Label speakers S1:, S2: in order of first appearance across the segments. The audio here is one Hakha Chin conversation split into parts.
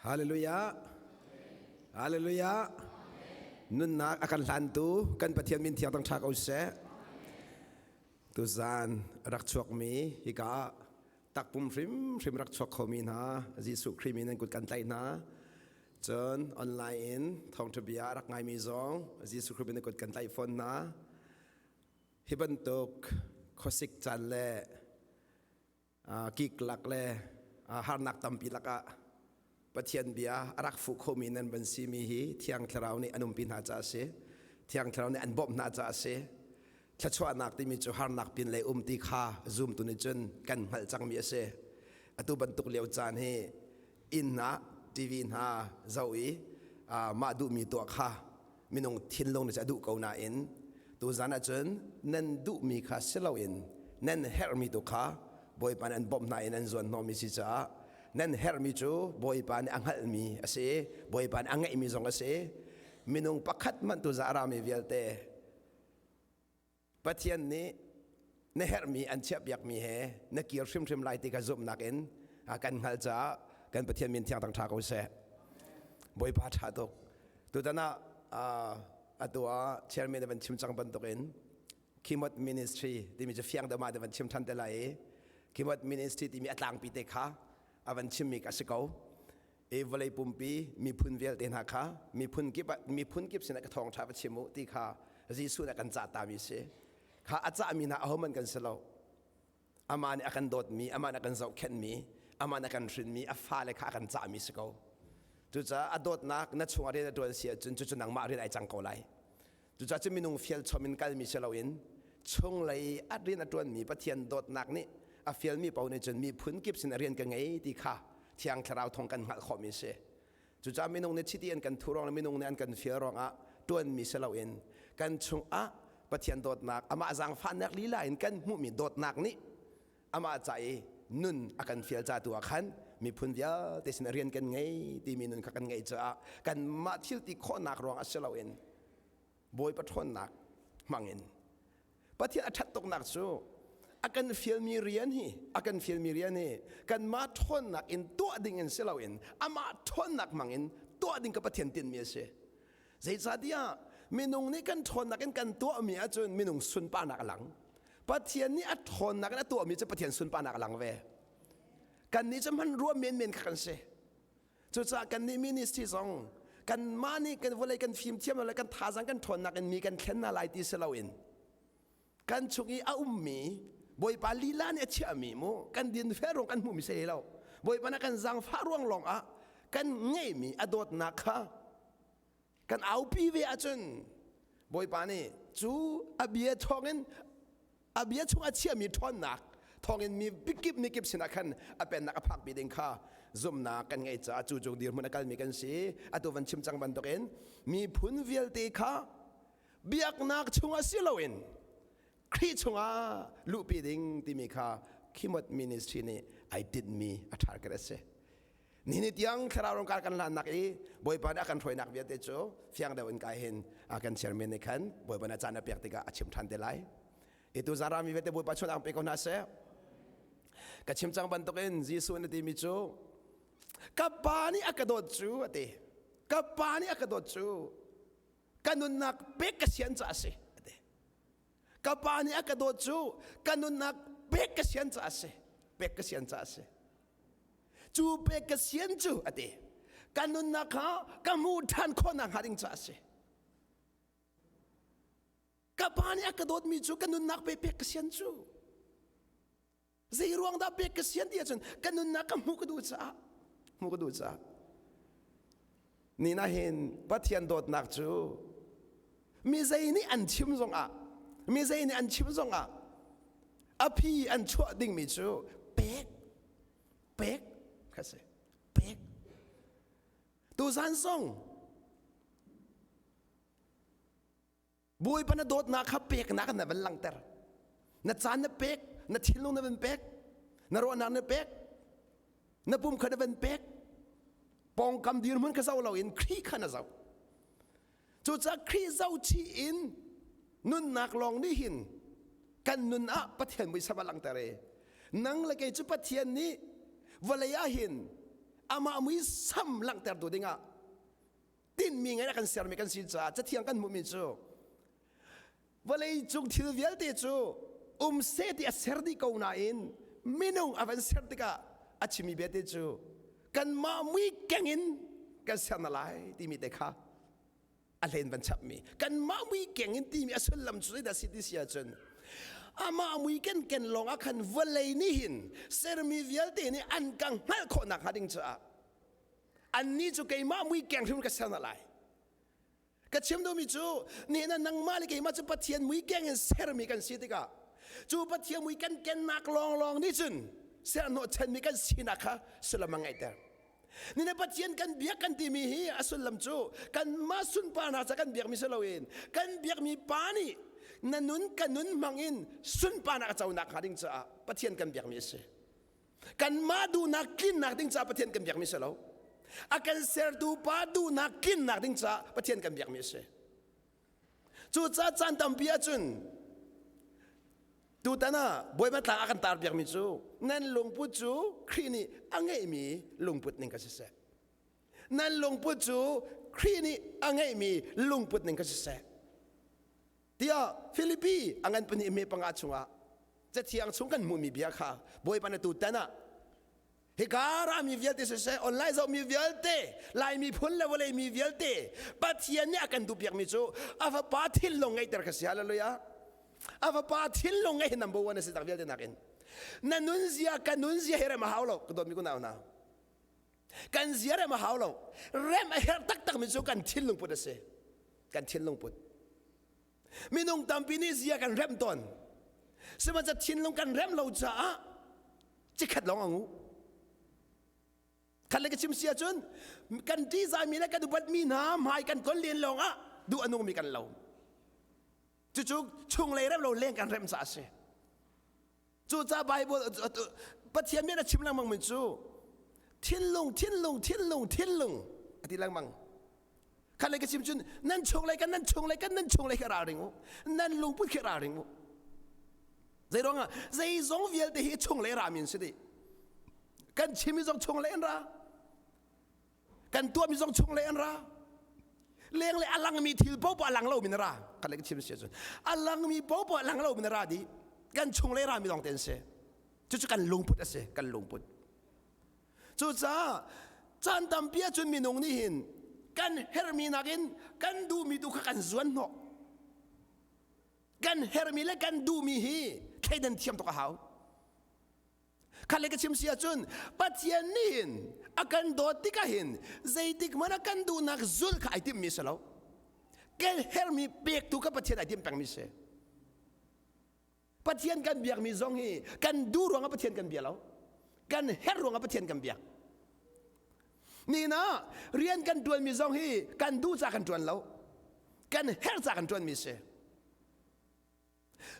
S1: Hallelujah. Hallelujah. Nunnak a kan hlantu kan Pathian min thiang tang ṭha ko seh. Tuzan rak chuakmi hika takpum hrimhrim rak chuak khomi hna Jesuh Khrih min an kut kan tlaih hna. Cun online in thawngṭha bia rak ngaimi zong Jesuh Khrih min an kut kan tlaih fawn hna. Hi bantuk khuasik caan le kik lak le harnak tampi lakah Pathian bia a rak fuh khomi nan van simi hi Thiang Thlarau nih an umpi hna caah a si. Thiang Thlarau nih an bawmh hna caah a si. Thluachuahnak timi cu harnak pin lei um ti kha zumtu nih cun kan hngalh cangmi a si. Atu bantuk lio caan hi inn ah TV hna zoh i mah duhmi tuah kha minung thinlung nih a duh ko nain tuzan ahcun nan duhmi kha si loin nan herhmi tu kha Bawipa nih an bawmh hna in an zuan hnawhmi si caah nan herhmi cu Bawipa nih a hngalhmi a si Bawipa nih a ngeihmi zong a si minung pakhat hmanh tuzan a rami vialte Pathian nih na herhmi an chiahpiakmi he na kir hrimhrim lai ti kha zumhnak in kan hngalh caah kan Pathian min thiang tang ṭha ko seh. Bawipa ṭha tuk. Tutan ah atu ah chairman van chim cang bantukin Khimot Ministry timi cu fiang deuh ma van chim ṭhan te lai i Khimot Ministry timi a tlangpi te kha a van chimmi ka si ko. I vawlei pumpi miphun vialte hna kha miphun kip miphun kip sinah ka thawngṭha va chim u ti kha Jesuh nih a kan cah tami si. Kha a cahmi hna ahohmanh kan si lo. Amah nih a kan dawtmi, amah nih a kan zohkhenhmi, amah nih a kan hrinmi, a fale kha a kan cahmi si ko. Cucaah a dawtnak na chungah rian a ṭuan si ahcun cucu nangmah rian ai cang ko lai. Cucaah cu minung fial chom in kalmi si loin chunglei a rian a ṭuanmi Pathian dawtnak nih a fialmi paoh nih cun miphun kip sin a rian ka ngei ti kha Thiang Thlarau thawng kan hngalh khawhmi a si. Cucaah minung nih chiti an kan thuh ruang le minung nih an kan fial ruangah ṭuanmi si loin kan chungah Pathian dawtnak amah zaangfahnak lila in kan hmuhmi dawtnak nih amah ca i nun a kan fial ca tu ah khan miphun vialte sin rian kan ngei timi nun kha kan ngeih caah kanmah thil ti khawhnak ruang ah si loin Bawipa ṭhawnnak hmangin Pathian a ṭhat tuknak cu a kan fialmi rian hi a kan fialmi rian hi kanmah ṭhawnnak in tuah ding in si loin amah ṭhawnnak hmangin tuah ding ka Pathian tinhmi a si. Zeicahtiah minung nih kan ṭhawnnak in kan tuahmi ahcun minung sunparnak a lang. Pathian nih a ṭhawnnak in a tuahmi cu Pathian sunparnak a lang ve. Kannih cu hmanrua menmen kha kan si. Cucaah kannih ministry zong kanmah nih kan vawlei kan fimthiam le kan thazaang kan ṭhawnnak in mi kan thlen hna lai ti si loin kan chung i a ummi Bawipa lila nih a chiahmi mu kan dinfel ruang kan hmuhmi si lo Bawipa nih kan zaangfah ruang lawng ah kan ngeihmi a dawtnak kha kan aupi ve ahcun Bawipa nih cu a bia thawngin a bia chung a chiahmi ṭhawnnak thawngin mi kip mi kip sinah khan a pennak a phakpi ding kha zumhnak kan ngeih caah cu cung dirhmun a kalmi kan si atu van chim cang bantukin miphun vialte kha biaknak chungah si loin Khrih chungah luhpi ding timi kha Khimot ministry nih ai tinhmi a ṭha a si. Nihin tiang thlarau rongkar kan hlannak i Bawipa nih a kan hruainak vialte cu fiang deuh in kai hin a kan chairman nih khan Bawipa nih a caan a pek tikah a chim ṭhan te lai. Itu zarami vialte Bawipa chun ang pe ko hna seh. Ka chim cang bantukin Jesuh nih timi cu ka pa nih a ka dawt cu a ti. Ka pa nih a ka dawt cu ka nunnak pek ka sian caah a si a ti. Ka pa nih a ka dawt cu ka nunnak pek ka sian caah a si. Pek ka sian caah a si. Cu pek ka sian cu a ti. Ka nunnak kha ka hmuh ṭhan khawhnak hnga ding caah a si. Ka pa nih a ka dawtmi cu ka nunnak pe pek ka sian cu. Zei ruang dah pek ka sian ti ahcun ka nunnak ka hmuh ka duh caah hmuh ka duh caah. Ni na hin Pathian dawtnak cu mi zei nih an chim zongah mi zei nih an chim zongah a phi an chuah dingmi cu pek pek kha si pek tuzan zong Bawipa na dawtnak kha peknak na van langhter. Na caan na pek, na thinlung na van pek, na ruahnak na pek, na pum kha na van pek. Pawngkam dirhmun kha zoh loin Khrih kha na zoh. Cucaah Khrih zoh chih in nunnak lawng nih hin kan nun ah Pathian muisam a langhter i nang le kei cu Pathian nih vawlei ah hin Amah muisam langhtertu dingah tinhmi ngei a kan sermi kan si caah cathiang kan hmuhmi cu vawlei cung thil vialte cu um seh ti a ser dih ko nain minung a van ser tikah a chimmi bia te cu kanmah mui keng in kan ser na lai timi te kha a hlen van chapmi kanmah mui keng in timi a sullam cu zeidah si ti si ahcun amah mui ken ken lawng ah khan vawlei nih hin sermi vialte nih an ka hngalh khawh nakhnga ding caah annih cu keimah mui keng hrim ka ser hna lai. Ka chim duhmi cu nihin ah nangmah le keimah cu Pathian mui keng in sermi kan si tikah cu Pathian mui kan kennak lawnglawng nih cun serhnawh chanmi kan sinak kha sullam a ngeihter. Nina Pathian kan biak kan timi hi a sullam cu kanmah sunparnak ca kan biakmi si loin kan biakmi pa nih na nun ka nun hmang in sunparnak a conak hnga ding caah Pathian kan biakmi a si. Kanmah duhnak tlinnak ding caah Pathian kan biakmi si lo. A kan sertu pa duhnak tlinnak ding caah Pathian kan biakmi a si. Cucaah caan tampi ahcun tutan ah Bawipa tlang a kan tar biakmi cu nan lungput cu Khrih nih a ngeihmi lungput ning ka siseh. Nan lungput cu Khrih nih a ngeihmi lungput ning ka siseh. Tiah Filipi a ngan pahnih me panga chungah cathiang chung kan hmuhmi bia kha Bawipa na tutan ah hika rami vialte siseh online zohmi vialte Laimi phun le vawlei mi vialte Pathian nih a kan duhpiakmi cu a fapa thinlung ngeihter kha si hallelujah a fapa thinlung ngeih hi number one a si tak vialte nakin na nunzia ka nunzia hi rem a hau lo ka dawtmi kunau hna kan zia rem a hau lo rem a herh taktakmi cu kan thinlung put a si kan thinlung put Minung tampi nih zia kan remh tawn. Sihmanhsehlaw thinlung kan remh lo caah cikhat lawng a ngu. Khat le ka chim si ahcun kan ṭihzahmi le kan upatmi hna hmai kan kon len lawng ah duh a nungmi kan lo. Cucu chunglei remh lo leng kan remh caah a si. Cucaah Bible Pathian nih a chim lengmang mi cu thinlung thinlung thinlung thinlung a ti lengmang. Khat le ka chim cun nan chunglei kan nan chunglei kan nan chunglei khi ralring u. Nan lungput khi ralring u. Zei ruangah zeizong vialte hi chunglei rami an si dih. Kan chimmi zong chunglei an ra. Kan tuahmi zong chunglei an ra. Lenglei a langmi thil popoh a lang lomi na ra. Kan le ka chim si ahcun a langmi popoh a lang lomi na ra dih. Kan chunglei rami lawng te an si. Cucu kan lungput a si, kan lungput. Cucaah caan tampi ahcun minung nih hin kan herhmi nakin kan duhmi tu kha kan zuan hnawh. Kan herhmi le kan duhmi hi thleidan thiam tuk a hau. Khat le ka chim si ahcun Pathian nih hin a kan dawt tikah hin zeitik hmanh ah kan duhnak zulh kha ai timhmi si lo. Kan herhmi pek tu kha Pathian ai timh pengmi si. Pathian kan biakmi zong hi kan duh ruangah Pathian kan bia lo. Kan herh ruangah Pathian kan biak. Nihin ah rian kan ṭuanmi zong hi kan duh ca kan ṭuan lo. Kan herh ca kan ṭuanmi si.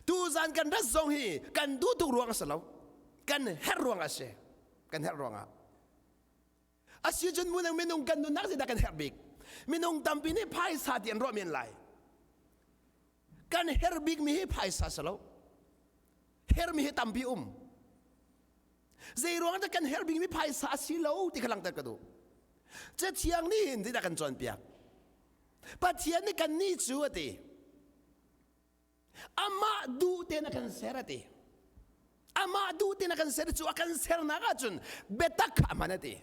S1: Tuzan kan rat zong hi kan duh tuk ruang a si lo. Kan herh ruang a si. Kan herh ruangah. A si cun minung minung kan nunnak zeidah kan herh bik? Minung tampi nih phaisa ti an ruah men lai. Kan herh bikmi hi phaisa si lo. Herhmi hi tampi um. Zei ruang dah kan herh bikmi phaisa a si lo ti kha langhter ka duh. Cathiang nih hin zeidah kan cawnpiak? Pathian nih kannih cu a ti. Amah duh tein a kan ser a ti. Amah duh tein a kan ser cu a kan sernak ahcun biatak kha a hman a ti.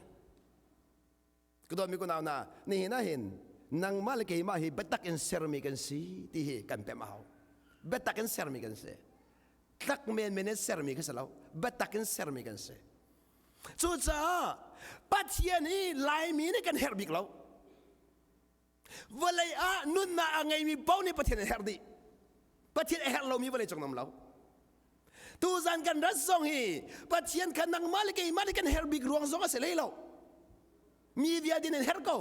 S1: Ka dawtmi kunau hna, nihin ah hin nangmah le keimah hi biatak in sermi kan si ti hi kan pemh a hau. Biatak in sermi kan si. Tlak menmen in sermi kan si lo. Biatak in sermi kan si. Cucaah Pathian hi Laimi nih kan herh bik lo. Vawlei ah nunnak a ngeimi paoh nih Pathian an herh dih. Pathian a herh lomi vawlei cung nam lo. Tuzan kan rat zong hi Pathian kha nangmah le keimah nih kan herh bik ruang zong a si hlei lo. Mi vialte nan herh ko.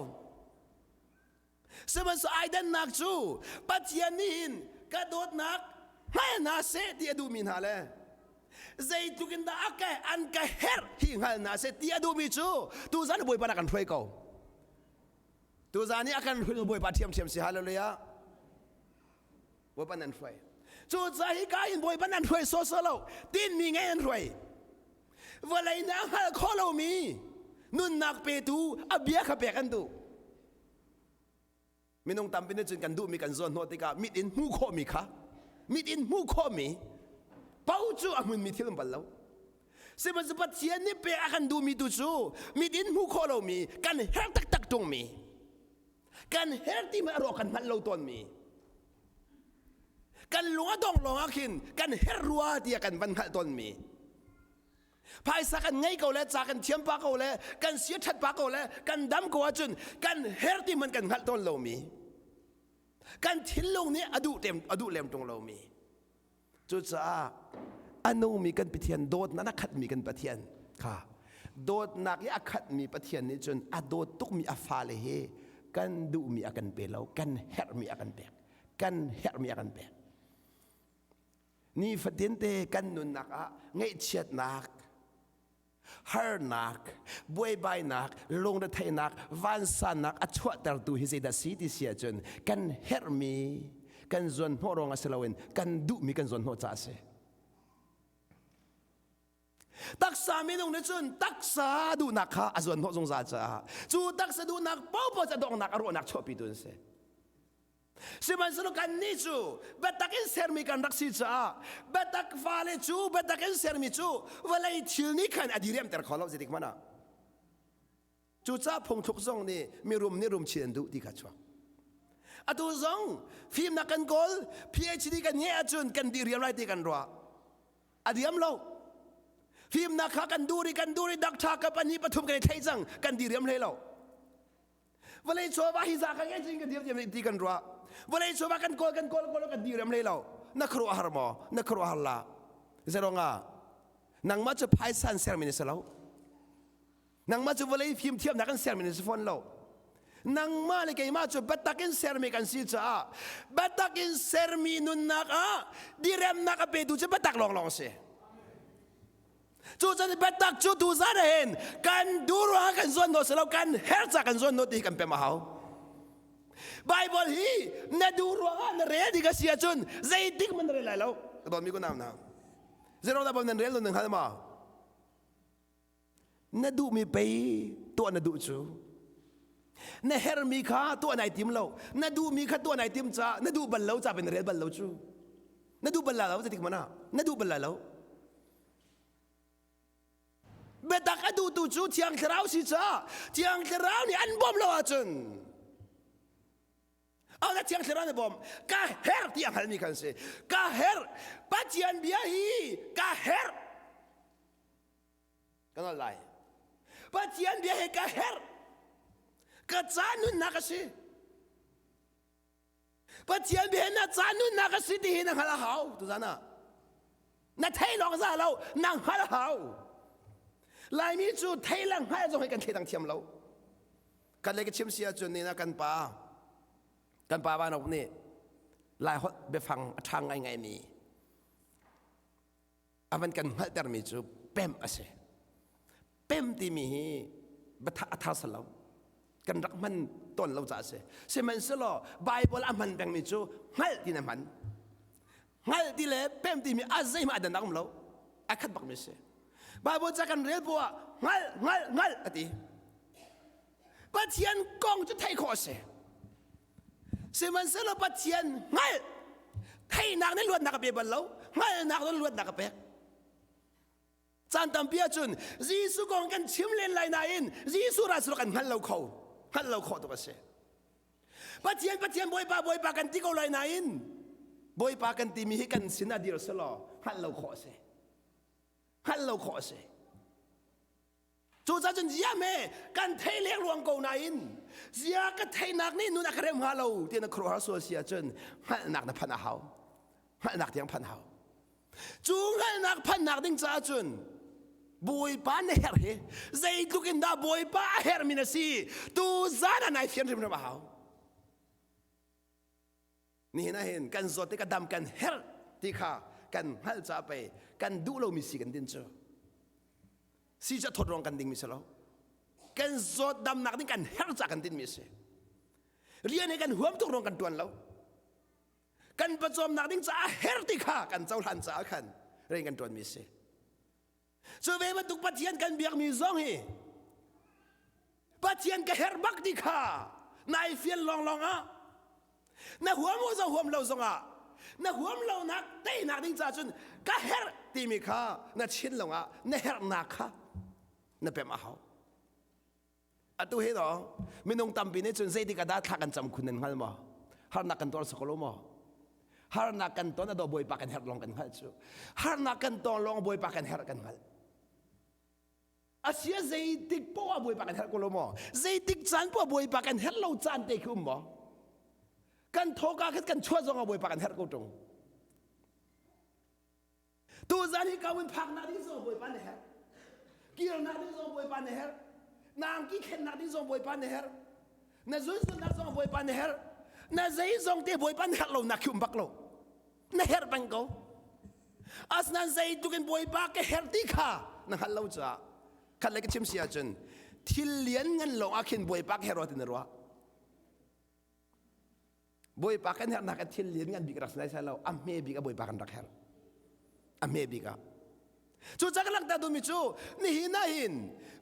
S1: Sihmanhsehlaw ai dannak cu Pathian nih hin ka dawtnak hngal hna seh ti a duhmi hna le zeitluk in dah a ka an ka herh hi hngal hna seh ti a duhmi cu tuzan Bawipa na kan hruai ko. Tuzan i a kan hruai Bawipa ṭhiamṭhiam si hallelujah. Bawipa nan hruai. Cucaah hi ka in Bawipa nan hruai sawsawh lo. Tinmi ngei an hruai. Vawlei nih a hngalh khawh lomi. Nunnak petu a bia kha pek an duh. Minung tampi nih cun kan duhmi kan zuan hnawh tikah mit in hmuh khawhmi kha mit in hmuh khawhmi paoh cu a hmunmi thil um bal lo. Sihmanhsehlaw Pathian nih pek a kan duhmi tu cu mit in hmuh khawh lomi kan herh taktak ṭungmi kan herh ti a ruah kan hngalh lo tawnmi kan lung a dong lawng ah khin kan herh rua tiah kan van hngalh tawnmi Phaisa kan ngei ko le ca kan thiam pa ko le kan sia ṭhat pa ko le kan dam ko ahcun kan her ti hmanh kan hngalh tawn lomi kan thinlung nih a duh tem a duh lem ṭung lomi cucaah a nungmi kan Pathian dawtnak a khatmi kan Pathian kha dawtnak i a khatmi Pathian nih cun a dawt tukmi a fale hi kan duhmi a kan pe lo kan herhmi a kan pek kan herhmi a kan pek Nifatin te kan nunnak ah ngaihchiatnak, harnak, buaibainak, lungretheihnak, vansannak a chuahtertu hi zeidah si ti si ahcun kan herhmi kan zuanhnawh ruangah si loin kan duhmi kan zuanhnawh caah a si. Taksa minung nih cun taksa duhnak kha a zuanhnawh zungzal caah cu taksa duhnak paohpaoh cu a donghnak a rawhnak chuahpitu an si. Sihmanhsehlaw kannih cu biatak in sermi kan rak si caah biatak fale cu biatak in sermi cu vawlei thil nih khan a diriamter kho lo zeitik hmanh ah. Cucaah phungthluk zong nih mirum nih rum chin an duh ti kha chuak. Atu zong fimnak kan kawl PhD kan ngeih ahcun kan diriam lai ti kan ruah. A diam lo. Fimnak kha kan dur i kan dur i dakṭha ka pahnih pathum kan i thlei cang kan diriam hlei lo. Vawlei chawva hi za kan ngei cing kan dir diam ti kan ruah. Vawlei chawva kan kawl kan kawl kawl kan dir lei lo. Na khuaruah har maw? Na khuaruah har la. Zeronga nangmah cu phaisa an sermi na si lo. Nangmah cu vawlei fimthiamnak an sermi na si fawn lo. Nangmah le keimah cu biatak in sermi kan si caah biatak in sermi nunnak ah diremnak a petu cu biatak lawnglawng a si. Cucun biatak cu tuzan ah hin kan duh ruangah kan zuan naw si lo kan herh ca kan zuan naw ti hi kan pem a hau. Bible hi na duh ruangah na rel ding a si ahcun zeitik man na rel lai lo. Ka dawtmi kunau hna. Zeirong dah nan rel lo nan hngal ma? Na duhmi pei tuah na duh cu. Na hermi kha tuah nai tim lo. Na duhmi kha tuah nai tim ca na duh bal lo ca pe na rel bal lo cu. Na duh bal la lo zeitik man ah? Na duh bal lai lo. Biatak a duhtu cu Thiang Thlarau si caah Thiang Thlarau nih an bawmh lo ahcun Oh, Thiang Thlarau nih bawm ka herh ti a hngalmi kan si. Ka herh Pathian bia hi ka herh. Ka nol lai. Pathian bia hi ka herh. Ka ca nunnak a si. Pathian bia na ca nunnak a si ti hi na hngalh a hau tuzan ah. Na thei lawng za lo, na hngalh a hau. Laimi cu thei le hngalh zong hi kan thleidang thiam lo. Kan le ka chim si ahcun ni na kan pa kan pa Vanok nih Lai holh biafang a ṭha ngaingaimi a van kan hngalhtermi cu pem a si. Pem timi hi biatha a tha lo. Kan rak hman tawn lo caah a si. Sihmanhsehlaw Bible a hman pengmi cu hngalh ti na hman. Hngalh ti le pem timi a zeihmah a dan um lo. A khat bakmi a si. Bible ca kan rel poah hngalh hngalh hngalh a ti. Pathian kong cu theih khawh a si. Sihmanhsehlaw Pathian hngalh theihnak nih luatnak a pe bal lo hngalhnak nih luatnak a pek caan tampi ahcun Jesuh kong kan chim len lai nain Jesuh ra cu kan hngal lo kho hngalh lo khawh tuk a si Pathian Pathian Bawipa Bawipa kan ti ko lai nain Bawipa kan timi hi kan sin ah dir selaw hngalh lo khawh a si hngalh lo khawh a si Cucaah cun zia me kan thei leng ruang ko nain zia ka theihnak nih nun a ka rem hnga lo ti na khuaruahhar sual si ahcun hngalhnak na phanh a hau. Hngalhnak tiang phanh hau. Cu hngalhnak phanhnak ding caah cun Bawipa na herh hi zeitluk in dah Bawipa a herhmi na si tu zan ah nai fian hrimhrim a hau. Nihin ah hin kan zawt i ka dam kan herh ti kha kan hngalh caah pei kan duh lomi si kan din cu. Si cu a thawt ruang kan dingmi si lo. Kan zawt damnak ding kan herh caah kan dinmi a si. Rian hi kan huam tuk ruang kan tuan lo. Kan pawcawmnak ding caah herh ti kha kan cohlan caah khan rian kan tuanmi a si. Cu ve bantuk Pathian kan biakmi zong hi. Pathian ka herh bak ti kha nai fian lawnglawng ah na huam u zong huam lo zongah na huam lonak teinak ding caah cun ka herh timi kha na thinlung ah na herhnak kha na pem a hau. Atu hi no minung tampi nih cun zeitik ah dah thla kan cam khun nan hngal maw? Harnak kan tuar sako lo maw? Harnak kan ton a do Bawipa kan herh lawng kan hngalh cu. Harnak kan ton lawng Bawipa kan herh kan hngalh. Asia zeitik poah ah Bawipa kan herh ko lo maw? Zeitik caan poah Bawipa kan herh lo caan te khi um maw? Kan thawka khat kan chuah zong ah Bawipa kan herh ko ṭung. Tuzan hi ka in phaknak ding zong Bawipa na herh. Kirnak ding zong Bawipa na herh. Na angki thlennak ding zong Bawipa na herh. Na zunzunnak zong Bawipa na herh. Na zeizong te Bawipa na herh lo nak khi um bak lo. Na herh peng ko. Asinain zeitluk in Bawipa ka herh ti kha na hngalh lo caah khat le ka chim si ahcun thil lian ngan lawng ah khin Bawipa ka herh rua ti na ruah. Bawipa kan herhnak a thil lian ngan bik rak si lai lo a hme bik a Bawipa kan rak herh a hme bik ah cu ca ka langhter duhmi cu nihin ah hin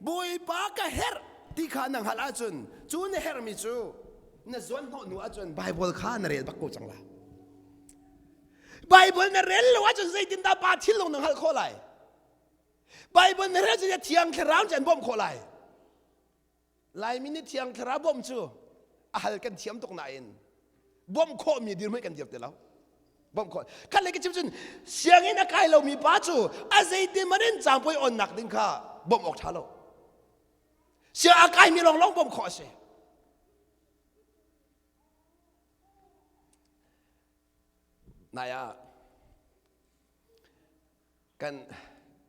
S1: Bawipa ka herh ti kha na hngalh ahcun cu na herhmi cu na zuan hnawh hnu ahcun Bible kha na rel bak ko cang la Bible na rel lo ahcun zeitindah pa thinlung na hngalh khawh lai Bible na rel cun thiang thlarau cu an bawmh khawh lai Laimi nih Thiang Thlarau bawmh cu a hal kan thiam tuk nain bawmh khawhmi dirhmun kan dir ti lo. Bawmh khawh. Khat le ka chim cun sianginn a kai lomi pa cu a zeitin man in caangpuai onnak ding kha bawmh awk ṭha lo. Siang a kaimi lawnglawng bawmh khawh a si. Nai ah kan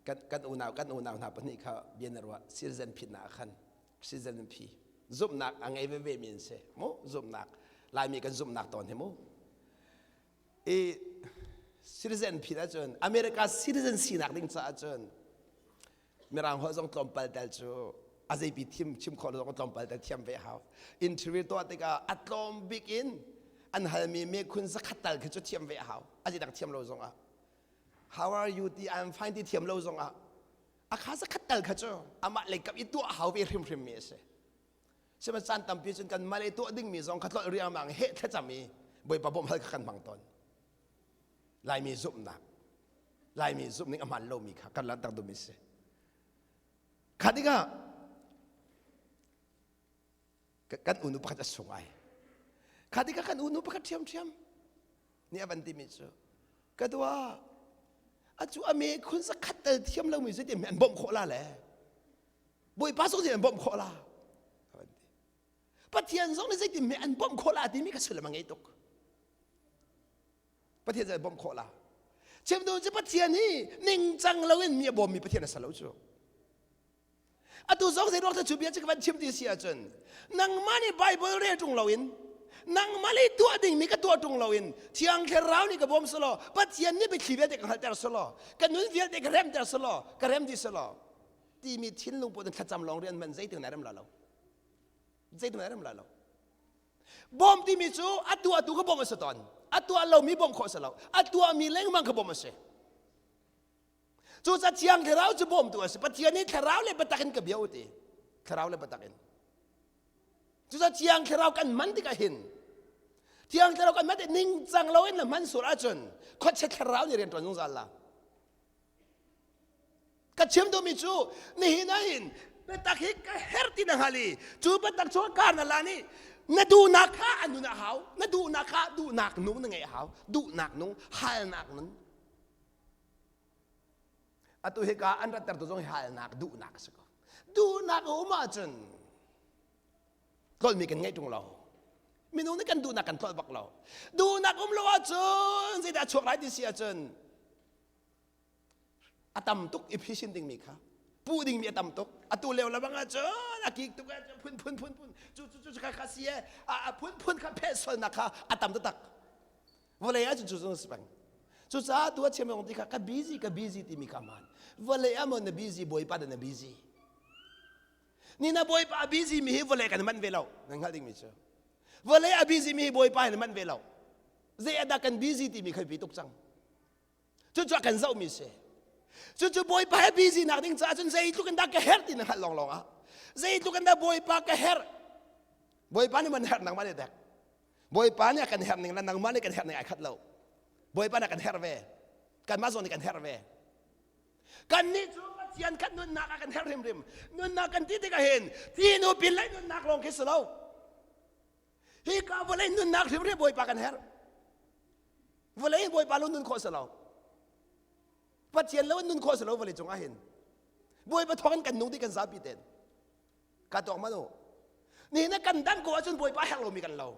S1: kan kan unau kan unau hna pahnih kha bia na ruah citizen phitnak ah khan citizen phi zumhnak a ngei veve mi an si mu zumhnak laimi kan zumhnak tawn hi mu i citizen phit ahcun America citizen sinak ding caah cun mirang holh zong tlawmpal tel cu a zeipi thim chim khawh zong tlawmpal tel thiam ve hau interview tuah tikah a tlawm bik in an halmi mekhun zakhat tal khi cu thiam ve hau a dang thiam lo zong ah how are you ti I'm fine ti thiam lo zong ah a kha zakhat tal kha cu amah lei kap i tuah hau ve hrimhrim mi a si sihmanhsehlaw caan tampi cun kan mah le tuah dingmi zong kha tlolh riangmang heh thlacam i Bawipa bawmh hal kha kan hmang tawn Laimi zumhnak Laimi zumhning a hmaan lomi kha kan langhter duhmi si kha tikah kan unu pakhat a sung ai kha tikah kan unu pakhat ṭhiamṭhiam nih a van timi cu ka dua a cu a me khun zakhat tel thiam lomi zeitin an bawmh khawh la le bawipa zong an bawmh khawh la Pathian zong nih zeitin an bawmh khawh la timi kha sullam a ngei tuk Pathian zong an bawmh khawh la chim tu cu Pathian hi ningcang loin mi a bawmmi Pathian a si lo cu Atu zong zei ruang cu bia cu ka van chim ti si ahcun nangmah nih Bible rel ṭung loin nangmah nih tuah dingmi ka tuah ṭung loin Thiang Thlarau nih ka bawm selaw Pathian nih biathli vialte ka hngalhter selaw ka nun vialte ka remter selaw ka rem dih selaw timi thinlung put in thlacam lawng rian man zeitin na rem la lo zeitin na rem la lo bawm timi cu a tuahtu ka bawm a si tawn a tuah lomi bawmh khawh si lo a tuahmi lengmang ka bawmh a si Cucaah Thiang Thlarau cu bawmtu a si. Pathian nih Thlarau le biatak in ka bia u ti. Thlarau le biatak in. Cucaah Thiang Thlarau kan hman tikah hin Thiang Thlarau kan hman tik ningcang loin na hman sual ahcun khuachia thlarau nih rian ṭuan zungzal la. Ka chim duhmi cu nihin ah hin biatak hi ka herh ti na hngal i cu biatak cu kar na lan i na duhnak kha a nun a hau na duhnak kha duhnak nung na ngeih a hau duhnak nung halnak nun Atu hika an rattertu zong hi halnak duhnak a si ko. Duhnak a um ahcun tlolmi kan ngeih ṭung lo. Minung nih kan duhnak kan tlolh bak lo. Duhnak um lo ahcun zeidah a chuak lai ti si ahcun a tam tuk i phisin dingmi kha puh dingmi a tam tuk atu leo lebang ahcun a kik tuk ahcun phun phun phun phun cu cu cu kha kha si e a phun phun kha pheh sualnak kha a tam taktak Vawlei ah cun cu cu si peng. Cucaah tu a chim ti kha ka busy ka busy timi kha hmaan. Vawlei ah maw na busy Bawipa dah na busy. Ni na Bawipa a busy mi hi vawlei kan manh ve lo. Nan hngalh dingmi cu. Vawlei a busy mi hi Bawipa hin manh ve lo. Zei ah dah kan busy timi kha bi tuk cang. Cucu a kan zohmi si. Cucu Bawipa he busy nak ding caah cun zeitluk in dah ka herh ti na hngalh lawnglawng ah. Zeitluk in dah Bawipa ka herh? Bawipa nih man herh nangmah nih dek. Bawipa nih a kan herh ning le nangmah nih kan herh ning ai khat lo. Bawipa nih a kan herh ve. Kanmah zong nih kan herh ve. Kannih cu Pathian kan nunnak ah kan herh hrimhrim. Nunnak kan ti tikah hin thi nu pin lei nunnak lawng khi si lo. Hi ka vawlei nunnak hrimhrim Bawipa kan herh. Vawlei Bawipa lo nun khawh si lo. Pathian lo in nun khawh si lo vawlei cung ah hin. Bawipa thawng in kan nung ti kan zapi ten. Ka tuak man u. Nihin ah kan dang ko ahcun Bawipa herh lomi kan lo.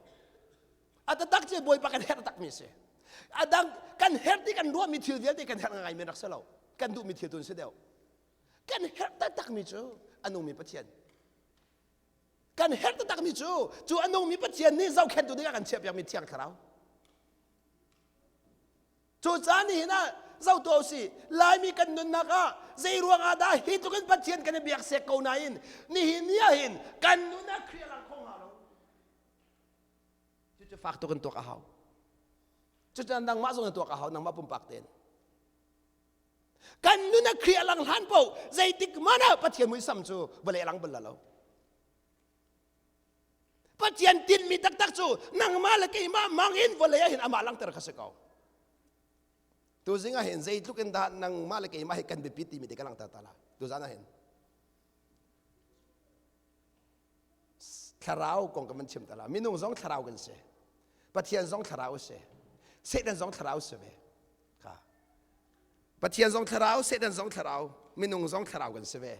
S1: A taktak cu Bawipa kan herh takmi si. A dang kan herh ti kan ruahmi thil vialte kan herh ngai men rak si lo. Kan duhmi thil tu si deuh. Kan herh taktakmi cu a nungmi Pathian. Kan herh taktakmi cu cu a nungmi Pathian nih zohkhenhtu dingah kan chiahpiakmi Thiang Thlarau. Cucaah nihin ah zoh tuah usih Laimi kan nunnak ah zei ruang ah dah hi tluk in Pathian kan i biak sek ko nain nihin ni ah hin kan nun ah Khrih a lang kho hnga lo. Cucu fak tuk in tuak a hau. Cucu nangmah zong na tuak a hau nangmah pumpak tein. Kan nun ah Khrih a lang hlan paoh zeitik hmanh ah Pathian muisam cu vawlei a lang bal lo. Pathian tinhmi taktak cu nangmah le keimah mang in vawlei ah hin amah langhter kha si ko. Tuzing ah hin zeitluk in dah nangmah le keimah hi kan biapit timi te ka langhter ta la. Tuzan ah hin thlarau kong ka van chim ta la. Minung zong thlarau kan si. Pathian zong thlarau si. Satan zong thlarau si ve. Ka. Pathian zong thlarau, Satan zong thlarau, minung zong thlarau kan si ve.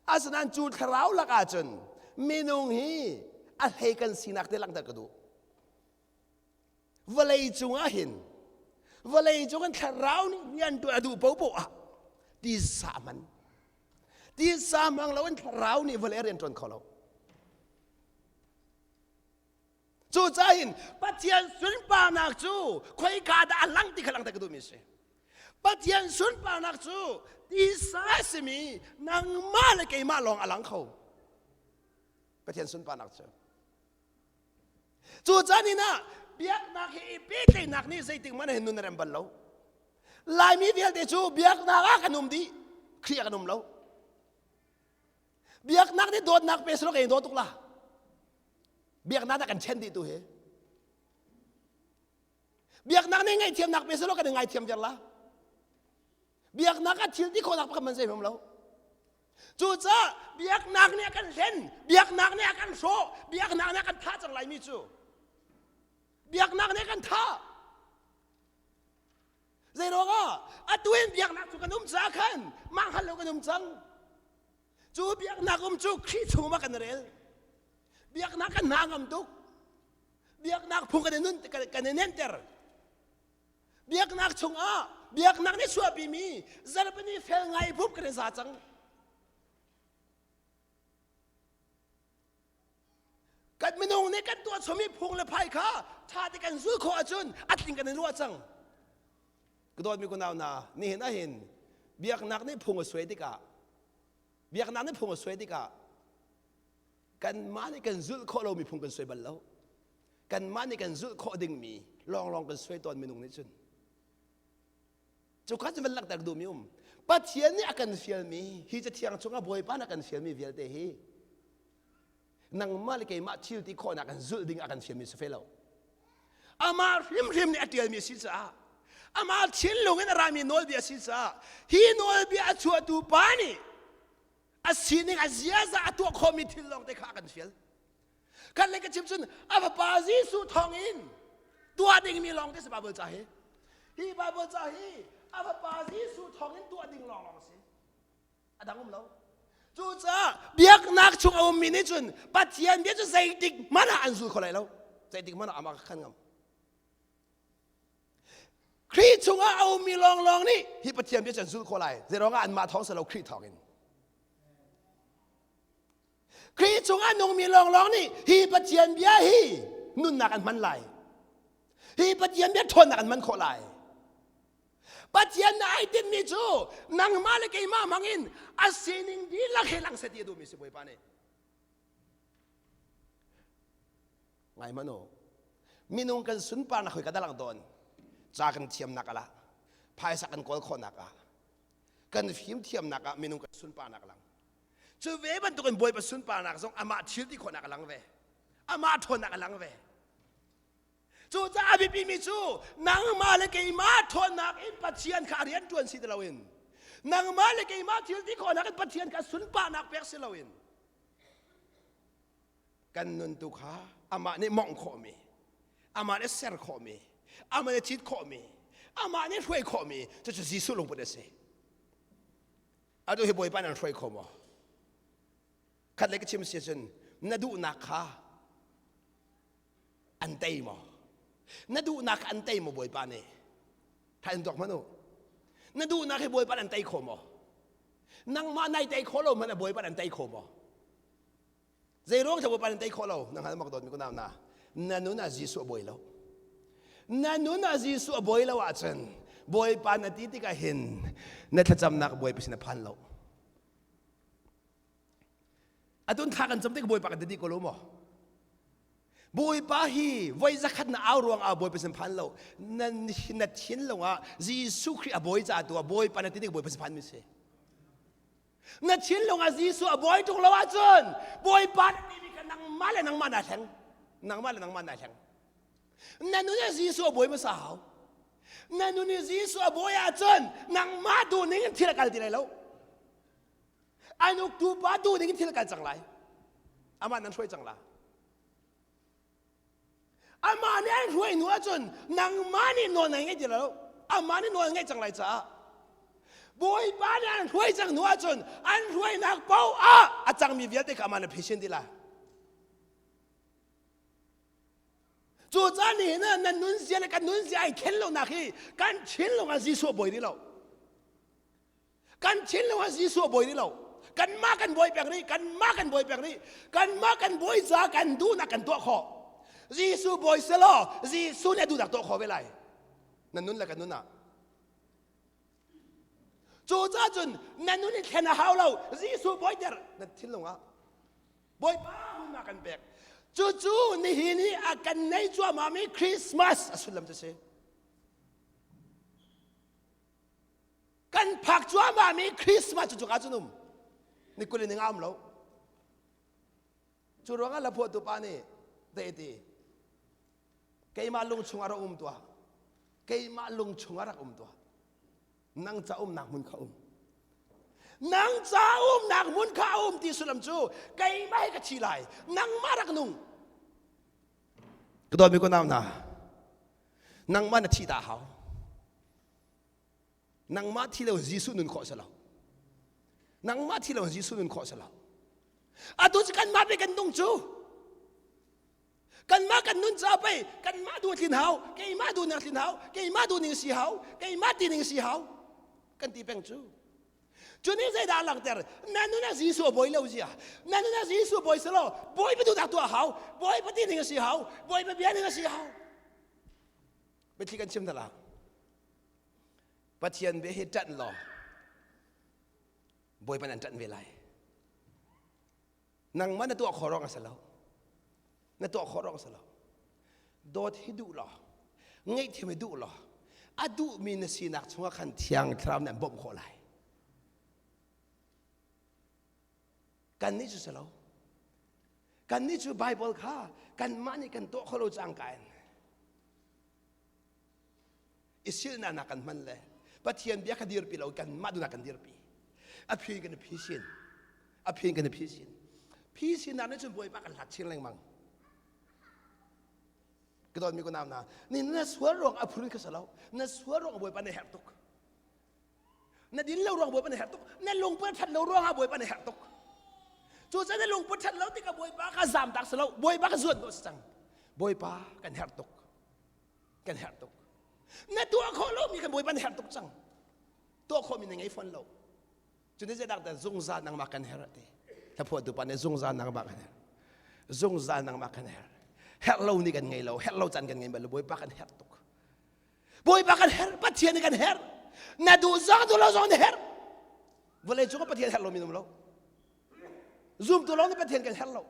S1: Asinain cu thlarau lak ahcun minung hi a hlei kan sinak te langhter ka duh. Vawlei cung ah hin vawlei cung in thlarau nih rian tuan a duh popoh ah tisa man tisa hmang lo in thlarau nih vawlei a rian tuan kho lo. Cucaah hin Pathian sunparnak cu khoika dah a lang ti kha langhter ka duhmi a si. Pathian sunparnak cu tisa a simi nangmah le keimah lawng a lang kho. Pathian sunparnak cu. Cucaah ni ah biaknak hi i pehtlaihnak nih zeitik hmanh hin nun a rem bal lo. Laimi vialte cu biaknak ah kan um dih, Khrih ah kan um lo. Biaknak nih dawtnak pe selaw kan i daw tuk la. Biaknak dah kan chen dih tu hi. Biaknak nih ngaihthiamnak pe selaw kan i ngaithiam viar la. Biaknak ah thil ti khawhnak pakhat man zei hmam lo. Cucaah biaknak nih a kan hlen, biaknak nih a kan hrawh, biaknak nih a kan thah cang laimi cu. Biaknak nih a kan thah. Zei ruangah atu in biaknak cu kan um caah khan mah hngal lo kan um cang. Cu biaknak um cu Khrih chung ah kan rel. Biaknak kan hna ngam tuk. Biaknak phung kan i nun kan i nenter. Biaknak chungah biaknak nih chuahpimi zarhpini fel ngai bup kan i za cang. Kan minung nih kan tuah chomi phung le phai kha ṭha te kan zul khawh ahcun a tling kan i ruah cang. Ka dawtmi kunau hna, nihin ahhin biaknak nih phung a suai tikah biaknak nih phung a suai tikah kanmah nih kan zulh khawh lomi phung kan suai bal lo. Kanmah nih kan zulh khawh dingmi lawnglawng kan suai tawn minung nih cun. Cu kha cu van langhter duhmi um. Pathian nih a kan fialmi hi cathiang chungah Bawipa nih a kan fialmi vialte hi nangmah le keimah thil ti khawhnak kan zulh ding a kan fialmi si fe lo. Amah hrimhrim nih a ṭialmi a si caah amah thinlung in a rami nawlbia a si caah hi nawlbia a chuahtu pa nih a sining a ziaza a tuah khawhmi thil lawng te kha a kan fial. Kan le ka chim cun a fapa Jesuh thawng in tuah dingmi lawng te si Bible ca hi. Hi Bible ca hi a fapa Jesuh thawng in tuah ding lawng lawng a si. A dang um lo. Cucaah biaknak chung a ummi nih cun Pathian bia cu zeitik hmanh ah an zul kho lai lo. Zeitik hmanh ah amah kha khan ngam. Khrih chungah a ummi lawnglawng nih hi Pathian bia cu an zulh khawh lai. Zeiruangah anmah thawng si lo Khrih thawng in. Khrih chungah nungmi lawnglawng nih hi Pathian bia hi nunnak an hman lai. Hi Pathian bia ṭhawnnak an hman khawh lai. Pathian na ai tinhmi cu nangmah le keimah hmangin a sining dihlak he lang seh ti a duhmi si Bawipa nih. Ngai hmanh u. Minung kan sunparnak hoi ka dalang tawn. Ca kan thiamnak ah lah, phaisa kan kawl khawhnak ah, kan fimthiamnak ah minung kan sunparnak lang. Cu ve bantukin Bawipa sunparnak zong amah thil ti khawhnak a lang ve. Amah ṭhawnnak a lang ve. Cucaah a biapimi cu nangmah le keimah ṭhawnnak in Pathian kha a rian ṭuan si ti loin nangmah le keimah thil ti khawhnak in Pathian kha sunparnak pek si loin kan nun tu kha amah nih mawngh khawhmi amah nih ser khawhmi amah nih cit khawhmi amah nih hruai khawhmi cucu Jesuh lungput a si. Atu hi Bawipa nan hruai kho maw? Khat le ka chim si cun na duhnak kha an tei maw? Na duhnak an tei maw Bawipa nih? Tha in tuak hmanh u. Na duhnak hi Bawipa an tei kho maw? Nangmah nai tei kho lo hmanh Bawipa an tei kho maw? Zei ruang Bawipa an tei khawh lo? Nang hal mak dawt mi kunau na. Na nun ah Jesuh a bawi lo. Na nun ah Jesuh a bawi lo ahcun Bawipa na ti tikah hin na thlacamnak Bawipa sin a phan lo. Atun thla kan cam tik Bawipa kan ti ko lo maw? Bawipa hi voi zakhat na au ruang ah Bawipa sin phan lo. Na, na thinlung ah Jesuh Khrih a bawi caah tu ah Bawipa na ti tik Bawipa sin phan mi si. Na thinlung ah Jesuh a bawi ṭung lo ahcun Bawipa na timi kha nangmah le nangmah naa thleng. Nangmah le nangmah naa thleng. Na nun ah Jesuh a bawi hmasa hau. Na nun i Jesuh a bawi ahcun nangmah duh ning in thil a kal ti lai lo. An uktu pa duh ning in thil a kal cang lai. Amah nan hruai cang la. Amah nih an hruai hnu ahcun nangmah nih nawl na ngei ti lo. Amah nih nawl a ngeih cang lai caah Bawipa nih an hruai cang hnu ahcun an hruainak paoh ah a cangmi vialte kha amah na phisin ti la. Cucaah nihin ah nan nunzia le kan nunzia ai khen lonak hi kan thinlung ah Jesuh a bawi rih lo. Kan thinlung ah Jesuh a bawi rih lo. Kanmah kan bawi peng rih, kanmah kan bawi peng rih, kanmah kan bawi ca kan duhnak kan tuah khawh. Jesuh bawi selaw Jesuh nih a duhnak tuah khawh ve lai. Nan nun le kan nun ah. Cucaah cun na nun i thlen a hau lo. Jesuh bawiter na thinlung ah. Bawipa hmunhma kan pek. Cucu nihin i a kan nei cuahmahmi Christmas a sullam cu si. Kan phak cuahmahmi Christmas cu cuka cun um. Ni kul in nga um lo. Cu ruangah laphuahtu pa nih dei ti keimah lung chungah rak um tuah. Keimah lung chungah rak um tuah. Nang ca umnak hmun kha um. Nang ca umnak hmun kha um ti sullam cu keimah hi ka thi lai. Nangmah rak nung. Ka dawtmi ko nau hna. Nangmah na thi ta hau. Nangmah thi lo Jesuh nun khawh si lo. Nangmah thi lo Jesuh nun khawh si lo. Atu cu kanmah pe kan nung cu. Kanmah kan nun caah pei kanmah duh tlin hau, keimah duh ning tlin hau, keimah duh ning si hau, keimah ti ning si hau kan ti peng cu. Cu nih zeidah a langhter? Na nun ah Jesuh a bawi lo zia. Na nun ah Jesuh bawi selaw Bawipa duhnak tuah hau, Bawipa ti ning a si hau, Bawipa bia ning a si hau. Biathli kan chim hna Pathian bia hi ṭanh law Bawipa nan ṭanh ve lai. Nangmah na tuah khawh ruang a si lo. Na tuah khawh ruang a si lo. Dawt hi duh law, ngaihthiam hi duh law, a duhmi na sinak chungah khan Thiang Thlarau nih an bawmh khawh lai. Kannih cu si lo. Kannih cu Bible kha kanmah nih kan tuah kho lo cangka in i silnak kan hman le Pathian bia kha dirpi lo kanmah duhnak kan dirpi. A phi kan i phisin. A phi kan i phisin. Phisinnak nih cun Bawipa kan hlat chin lengmang. Ka dawtmi ko nau na, ni na sual ruang a phun kha si lo. Na sual ruang Bawipa na herh tuk. Na din lo ruang Bawipa na herh tuk. Na lungput that lo ruang ah Bawipa na herh tuk. Cucaah na lungput that lo tikah Bawipa kha zam tak si lo. Bawipa kha zuan dawh si cang. Bawipa kan herh tuk. Kan herh tuk. Na tuah khawh lomi kan Bawipa na herh tuk cang. Tuah khawhmi na ngei fawn lo. Cun zeidah dah zungzal nangmah kan herh ti. Hlaphuahtu pa nih zungzal nangmah kan herh. Zungzal nangmah kan herh. Herh lo ni kan ngei lo, herh lo caan kan ngei bal lo, Bawipa kan herh tuk. Bawipa kan herh, Pathian nih kan herh. Na duh zong duh lo zong na herh. Vawlei cung ah Pathian herh lomi um lo. Zumtu lawng nih Pathian kan herh lo.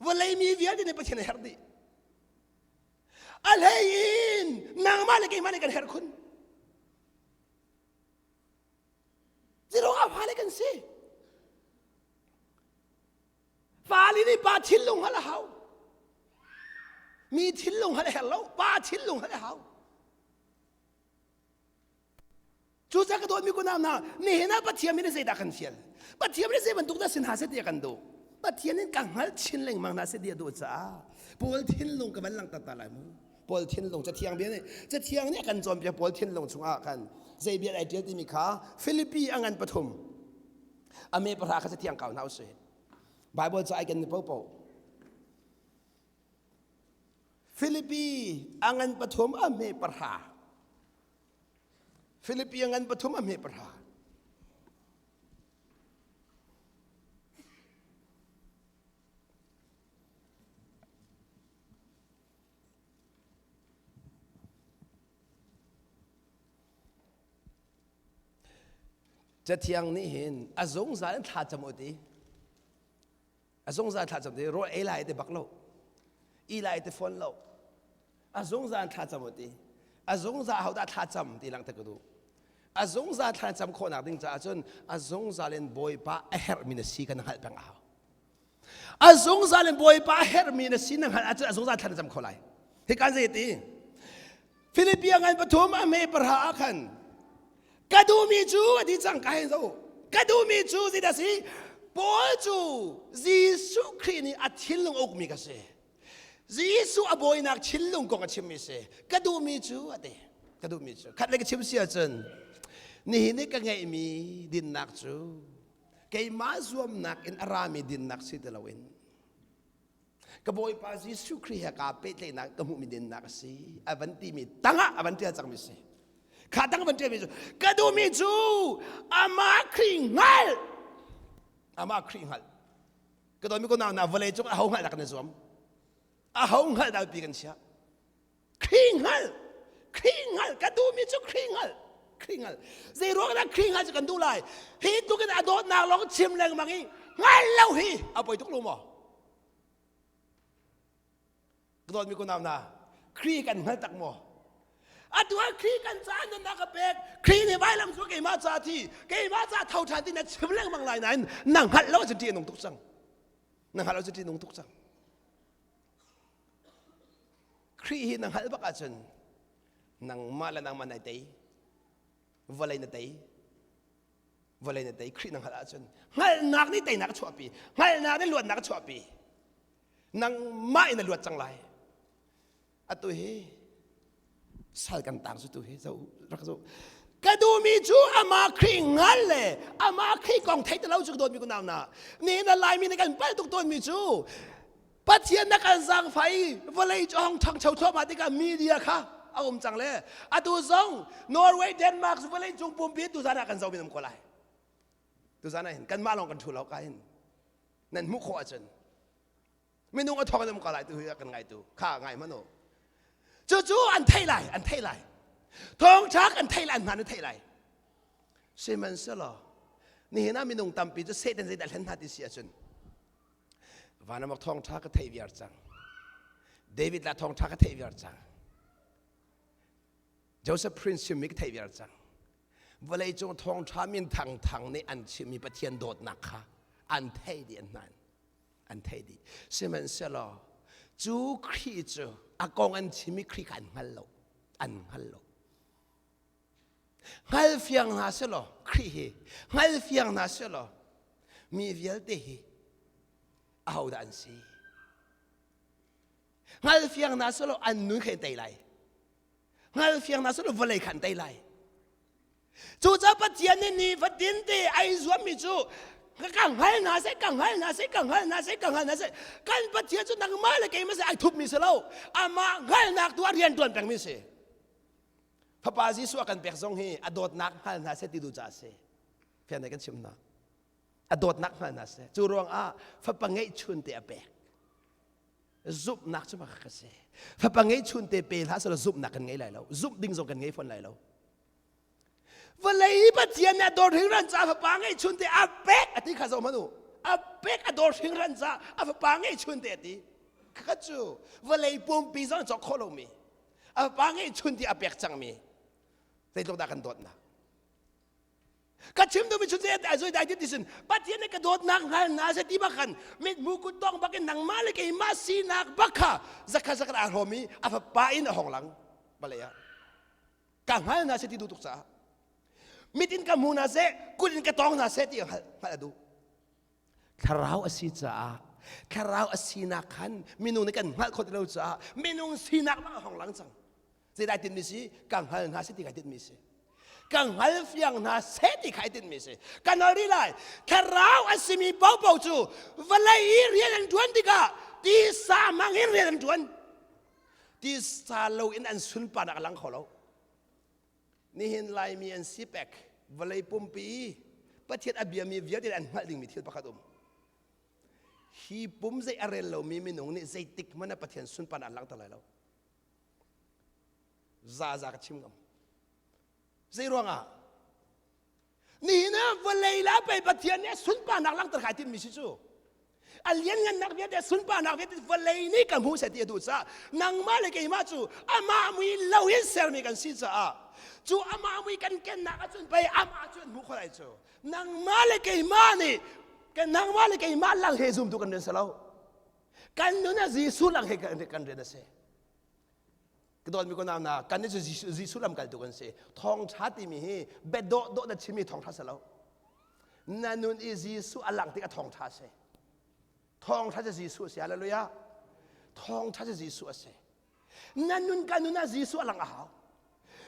S1: Vawlei mi vialte nih Pathian an herh dih. A hlei in nangmah le keimah nih kan herh khun. Zirong ah fale kan si. Fale nih pa thinlung hngalh a hau. Mi thinlung hngalh a herh lo, pa thinlung hngalh a hau. Cucaah ka dawtmi kunau hna, nihin ah Pathian min in zeidah kan fial? Pathian nih zei bantuk dah si hna seh ti a kan duh? Pathian in ka hngalh chin lengmang hna seh ti a duh caah Paul thinlung ka van langhter ta lai mu. Paul thinlung cathiang bia nih cathiang nih a kan cawnpiak Paul thinlung chungah khan zei bia ai ṭial timi kha Filipi a ngan pathum a me pahra kha cathiang kau hna usih. Bible ca ai kan ni popo. Filipi a ngan pathum a hme pahra. Filipi a ngan pathum a hme pahra. Cathiang nih hin a zungzal in thla cam u ti. A zungzal thla cam ti rawl ei lai te bak lo. I lai te fawn lo. A zungzal thla cam u ti. A zungzal hodah thla cam ti langhter ka duh. A zungzal thla cam khawhnak ding caah cun a zungzal in Bawipa a herhmi na si kan hngalh peng a hau. A zungzal in Bawipa a herhmi na si na hngalh ahcun a zungzal thla na cam kho lai. Hi kan zei ti? Filipia ngan pathum a hme pahra ah khan ka duhmi cu a ti cang ka hei zo. Ka duhmi cu zeidah si? Paul cu Jesuh Khrih nih a thinlung a ukmi ka si. Jesuh a bawinak thinlung kong a chimmi si. Ka duhmi cu a ti. Ka duhmi cu. Khat le ka chim si ahcun nihin i ka ngeihmi dinnak cu keimah zuamnak in a rami dinnak si ti loin ka Bawipa Jesuh Khrih he kaa pehtlaihnak ka hmuhmi dinnak a si a van timi tangah a van ṭial cangmi si kha tang a van ṭialmi cu ka duhmi cu amah Khrih hngalh amah Khrih hngalh ka dawtmi ko nau na vawlei cung aho hngalh dah kan i zuam aho hngalh dah pi kan chiah Khrih hngalh Khrih hngalh ka duhmi cu Khrih hngalh Khrih hngalh zei ruang dah Khrih hngalh cu kan duh lai hi tluk in a dawtnak lawng chim lengmang i hngal lo hi a poi tuk lo maw ka dawtmi ko nau na Khrih kan hngal tak maw atu ah Khrih kan ca nunnak a pek Khrih nih vailam cu keimah ca thi keimah ca tho ṭhan ti na chim lengmang lai nain na hngalh lo cu ṭih a nung tuk cang na hngalh lo cu ṭih nung tuk cang Khrih hi na hngalh bak ahcun nangmah le nangmah nai tei vawlei na tei vawlei na tei Khrih na hngalh ahcun hngalhnak nih teinak a chuahpi hngalhnak nih luatnak a chuahpi nangmah in na luat cang lai atu hi sal kan tang cu tu hi zo rak zo ka duhmi cu amah Khrih ngal le amah Khrih kong thei ti lo cu ka dawtmi ku nau na ni na laimi nih kan palh tuk tawnmi cu Pathian na kan zaangfah i vawlei cu hong ṭhangcho thluahmah tikah media kha a um cang le atu zong Norway, Denmark vawlei cung pumpi tuzan ah kan zoh min um ko lai. Tuzan ah hin kanmah lawng kan ṭhu lo ka hin nan hmuh khawh ahcun minung a thawk in um ko lai tu hi kan ngaitu kha ngai hmanh u. Cucu an theih lai, an theih lai. Thawngṭha kan theih lai, an hmaan an theih lai. Sihmanhsehlaw nihin ah minung tampi cu Satan zeidah hlen hna ti si ahcun Vanamok thawngṭha ka theih viar cang. David la thawngṭha ka theih viar cang. Joseph Prince chimmi ka theih viar cang. Vawlei cung thawngṭha min thangthang nih an chimmi Pathian dawtnak kha an thei dih an hnan. An thei dih. Sihmanhsehlaw cu Khrih cu a kong an chimmi Khrih kha an hngal lo. An hngal lo. Hngalfiang hna selaw Khrih hi hngalfiang hna selaw mi vialte hi ahodah an si? Hngalfiang hna selaw an nun kha an tei lai. Hngalfiang hna selaw vawlei kha an tei lai. Cucaah Pathian nih nifatin te ai zuammi cu ka hngal hna seh, ka hngal hna seh, ka hngal hna seh, ka hngal hna seh. Kan Pathian cu nangmah le keimah seh ai thupmi si lo. Amah hngalhnak tu ah rian ṭuan pengmi si. Fapa Jesuh a kan pek zong hi a dawtnak hngal hna seh ti duh caah a si. Fian kan chim hna. A dawtnak hngal hna seh. Cu ruangah fapa ngeihchun te a pek. Zumhnak cu mah ka si. Fapa ngeihchun te pe hlah selaw zumhnak kan ngei lai lo. Zumh ding zong kan ngei fawn lai lo. Vawlei Pathian nih a dawr hringran ca fapa ngeihchun te a pek a ti kha zoh hmanh u. A pek a dawr hringran ca a fapa ngeihchun te a ti. Kha cu vawlei pumpi zong cawk khawh lomi a pa ngeihchun ti a pek cangmi zeitluk dah kan dawtnak. Ka chim duhmi cu zei zei dai ti sin Pathian nih ka dawtnak hngal na se ti bak khan mithmu kut tong bak in nangmah le keimah sinak bak kha zakhat zakhat aa hrawm i a fapa in a hong lang vawlei ah ka hngal na se ti duh tuk caah mit in ka hmu na seh kut in ka tawng na seh ti hngalh hngalh a duh thlarau a si caah thlarau a sinak khan minung nih kan hngalh khawh ti lo caah minung sinak bak a hong lang cang Zeidah tinhmi si? Ka hngal hna seh ti kai tinhmi si. Ka hngal fiang hna seh ti kai tinhmi si. Ka nawl rih lai. Thlarau a simi paohpaoh cu vawlei i rian an ṭuan tikah tisa hmang in rian an ṭuan. Tisa lo in an sunparnak a lang kho lo. Nihin Laimi an si pek vawlei pumpi i Pathian a biami vialte an hngalh dingmi thil pakhat um. Hi pum zei a rel lomi minung nih zeitik hmanh ah Pathian sunparnak an langhter lai lo. Zaza ka chim ngam. Zei ruangah? Nihin ah vawlei la pei Pathian nih sunparnak langhter kai timmi si cu. A lianngannak vialte sunparnak vialte vawlei nih ka hmu seh ti a duh caah nangmah le keimah cu amah mui lo in sermi kan si caah cu amah mui kan kennak ahcun pei amah cu an hmuh khawh lai cu. Nangmah le keimah nih nangmah le keimah lang he zumtu kan rian si lo. Kan nun ah Jesuh lang he kan rian a si. Ka dawtmi ko nau na kan nih cu Jesuh lamkaltu kan si. Thawngṭha timi hi bia dawh dawh na chimmi thawngṭha si lo. Na nun i Jesuh a lang tik a thawngṭha si. Thawngṭha cu Jesuh a si. Hallelujah. Thawngṭha cu Jesuh a si. Na nun ka nun ah Jesuh a lang a hau.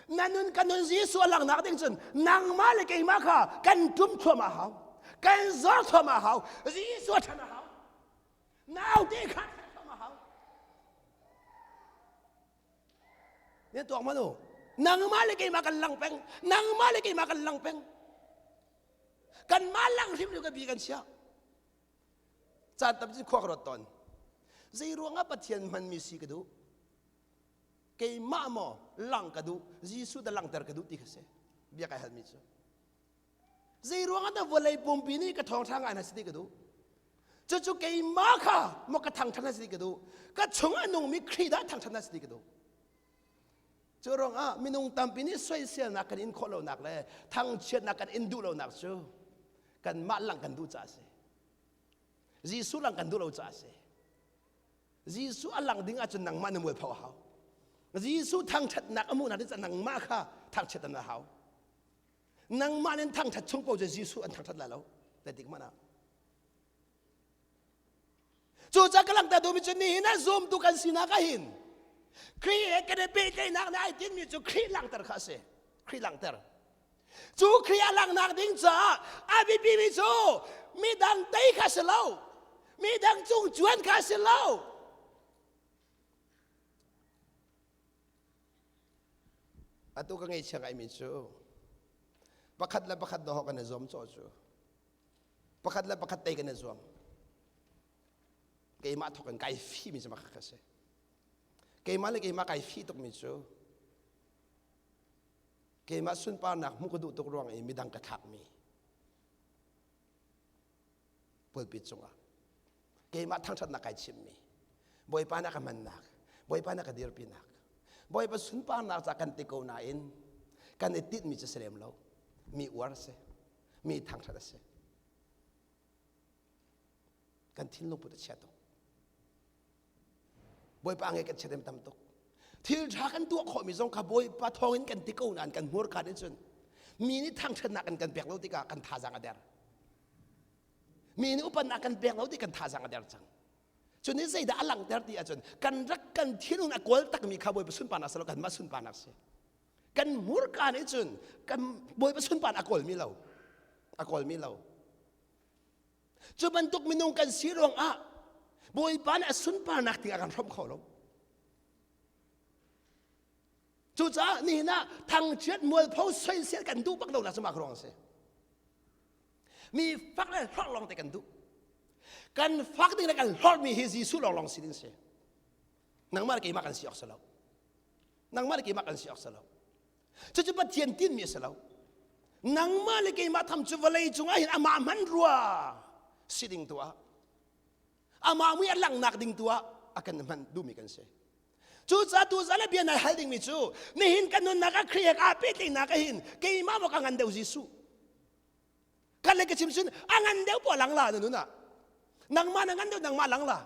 S1: Na nun ka nun Jesuh a langnak ding cun nangmah le keimah kha kan ṭum thuam a hau. Kan zor thuam a hau. Jesuh a ṭhan a hau. Naute kha a hau. Ne tuak manu. Nangmah le keimah kan lang peng. Nangmah le keimah kan lang peng. Kanmah lang hrim lu ka bi kan chia. Caan tam cu khua ka ruat tawn. Zei ruangah Pathian hmanmi si ka duh? Keimah maw lang ka duh? Jesuh dah langter ka duh ti kha si. Bia kai halmi cu. Zei ruangah dah vawlei pumpi nih ka thawngṭha ngai hna si ti ka duh? Cucu keimah kha maw ka thangṭhat hna si ti ka duh? Ka chung a nungmi Khrih dah thangṭhat hna si ti ka duh? Cu ruangah minung tampi nih soiselnak kan in khawh lonak le thangchiatnak kan in duh lonak cu kanmah lang kan duh caah a si. Jesuh lang kan duh lo caah a si. Jesuh a lang ding ahcun nangmah na mualpho a hau. Jesuh thangṭhatnak a hmuhnak ding caah nangmah kha thangchiat na hau. Nangmah nih thangṭhat chung paoh cu Jesuh an thangṭhat lai lo. Zeitik hmanh ah. Cucaah ka langhter duhmi cu nihin ah zumtu kan sinak ah hin Khrih he kan i pehtlaihnak nih ai tinhmi cu Khrih langhter kha a si. Khrih langhter. Cu Khrih a langhnak ding caah a biapimi cu midang tei kha si lo. Midang cung cuan kha si lo. Atu ka ngeihchia ngaimi cu pakhat le pakhat dawh kan i zuam cawh cu pakhat le pakhat tei kan i zuam keimah thawk in kai fimi cu makha ka si keimah le keimah kai fi tukmi cu keimah sunparnak hmuh ka duh tuk ruang i midang ka thlakmi pulpit cungah keimah thangṭhatnak kai chimmi Bawipa na ka hmannak Bawipa na ka dirpinak Bawipa sunparnak ca kan ti ko nain kan i tinhmi cu si lem lo mi uar a si mi thangṭhat a si kan thinlung put a chia tuk Bawipa nge kan chiat tam tuk. Thil ṭha kan tuah khawhmi zong kha Bawipa thawngin kan ti ko nain kan hmurka nih cun mi nih thangṭhatnak an kan pek lo tikah kan thazaang a der. Mi nih upatnak kan pek lo tik kan thazaang a der cang. Cu nih zeidah a langhter ti ahcun kan rak kan thinlung a kawl takmi kha Bawipa sunparnak si lo kanmah sunparnak si. Kan hmurka nih cun kan Bawipa sunparnak a kawlmi lo. A kawlmi lo. Cu bantuk minung kan si ruangah Bawipa nih a sunparnak ting a kan hrawmh kho lo. Cucaah nihin ah thangchiat mualpho soisel kan duh bak lo nak cu mah ruang a si. Mi fak le hlorh lawng te kan duh. Kan fak ding le kan hlorhmi hi Jesuh lawnglawng si ding si. Nangmah le keimah kan si awk si lo. Nangmah le keimah kan si awk si lo. Cucu Pathian tinhmi a si lo. Nangmah le keimah tham cu vawlei cungah hin amah hman rua si ding tu ah amah mui a langhnak ding tu ah a kan hman duhmi kan si. Cucaah tuzan le bia nai hal dingmi cu nihin kan nunnak ah Khrih he aa pehtlaihnak ah hin keimah maw ka ngan deuh Jesuh? Kan le ka chim sun a ngan deuh po lang la na nun ah. Nangmah na ngan deuh nangmah lang la.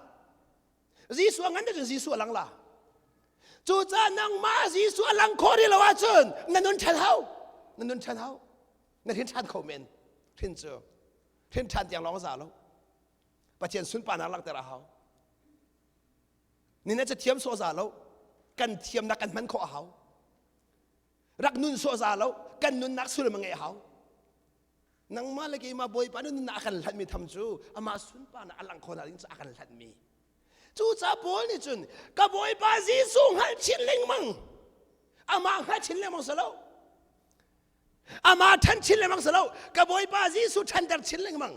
S1: Jesuh a ngan deuh cun Jesuh a lang la. Cucaah nangmah Jesuh a lang khawh rih lo ahcun na nun ṭhan hau. Na nun ṭhan hau. Na hrin ṭhan kho men. Hrin cu. Hrin ṭhan tiang lawng za lo. Pathian sunparnak langhter a hau. Ni na cathiam sawh za lo. Kan thiamnak kan hman khawh a hau. Rak nun sawh za lo. Kan nunnak sullam a ngeih a hau. Nangmah le keimah Bawipa nih nunnak a kan hlanhmi tham cu amah sunparnak a langh khawhnak ding cu a kan hlanhmi. Cucaah Paul nih cun ka Bawipa Jesuh hngalh chin lengmang amah hngalh chin lengmang si lo amah ṭhan chin lengmang si lo ka Bawipa Jesuh ṭhanter chin lengmang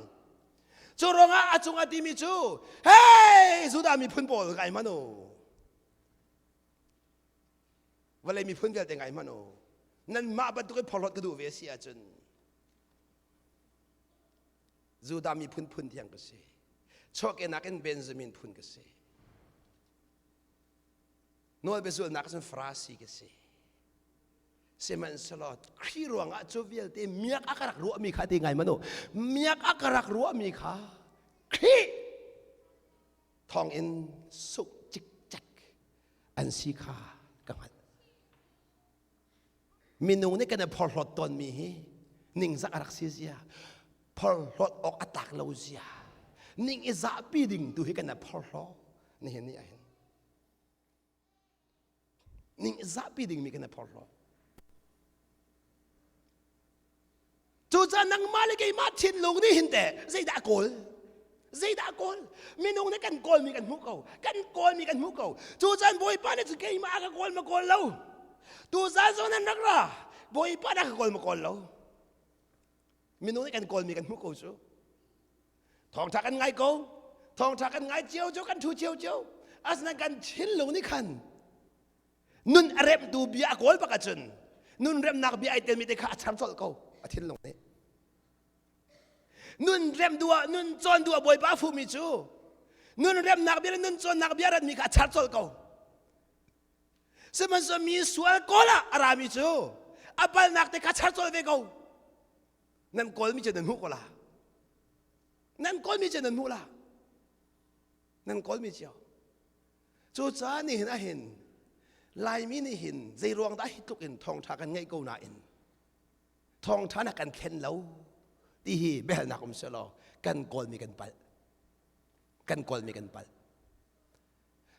S1: cu ruangah a cung a timi cu hey Judah miphun pawl ngai hmanh u vawlei miphun vialte ngai hmanh u nanmah bantuk in phorhlawt ka duh ve si ahcun Judah miphun phun thiang ka si. Chuahkehnak in Benjamin phun ka si. Nawlbiazulnak cun Farasi ka si. Sihmanhsehlaw Khrih ruangah cu vialte miak a ka rak ruahmi kha ti ngai manu miak a ka rak ruahmi kha Khrih thawngin suk cikcek an si kha ka hngalh. Minung nih kan i phorhlawt tawnmi hi ningzak a rak si zia, phorhlawt awk a tlak lo zia, ning i zahpi ding tu hi kan i phorhlaw nihin ni ahhin. Ning i zahpi dingmi kan i phorhlaw. Cucaah nangmah le keimah thinlung nih hin teh zeidah a kawl? Zeidah a kawl? Minung nih kan kawlmi kan hmuh ko. Kan kawlmi kan hmuh ko. Cucaah Bawipa nih cun keimah a ka kawl ma kawl lo. Tuzaan zong nan rak ra. Bawipa dah ka kawl ma kawl lo. Minung nih kan kawlmi kan hmuh ko cu. Thawngṭha kan ngai ko. Thawngṭha kan ngai cio cio, kan ṭhu cio cio. Asinain kan thinlung nih khan Nun a remhtu bia a kawl bak ahcun nun remnak bia ai telmi te kha a char colh ko a thinlung nih. Nun rem duh ah nun cawn duh ah Bawipa a fuhmi cu nun remnak bia le nun cawnnak bia ratmi kha a char colh ko. Sihmanhsehlaw mi sual kawl ah a rami cu a palnak te kha char colh ve ko. Nan kawlmi cu nan hmuh ko la. Nan kawlmi cu nan hmuh la. Nan kawlmi cio. Cucaah nihin ahhin Laimi nih hin zeiruang dah hi tluk in thawngṭha kan ngeih ko nain thawngṭha na kan thlen lo ti hi biahalnak um selaw kan kawlmi kan palh. Kan kawlmi kan palh.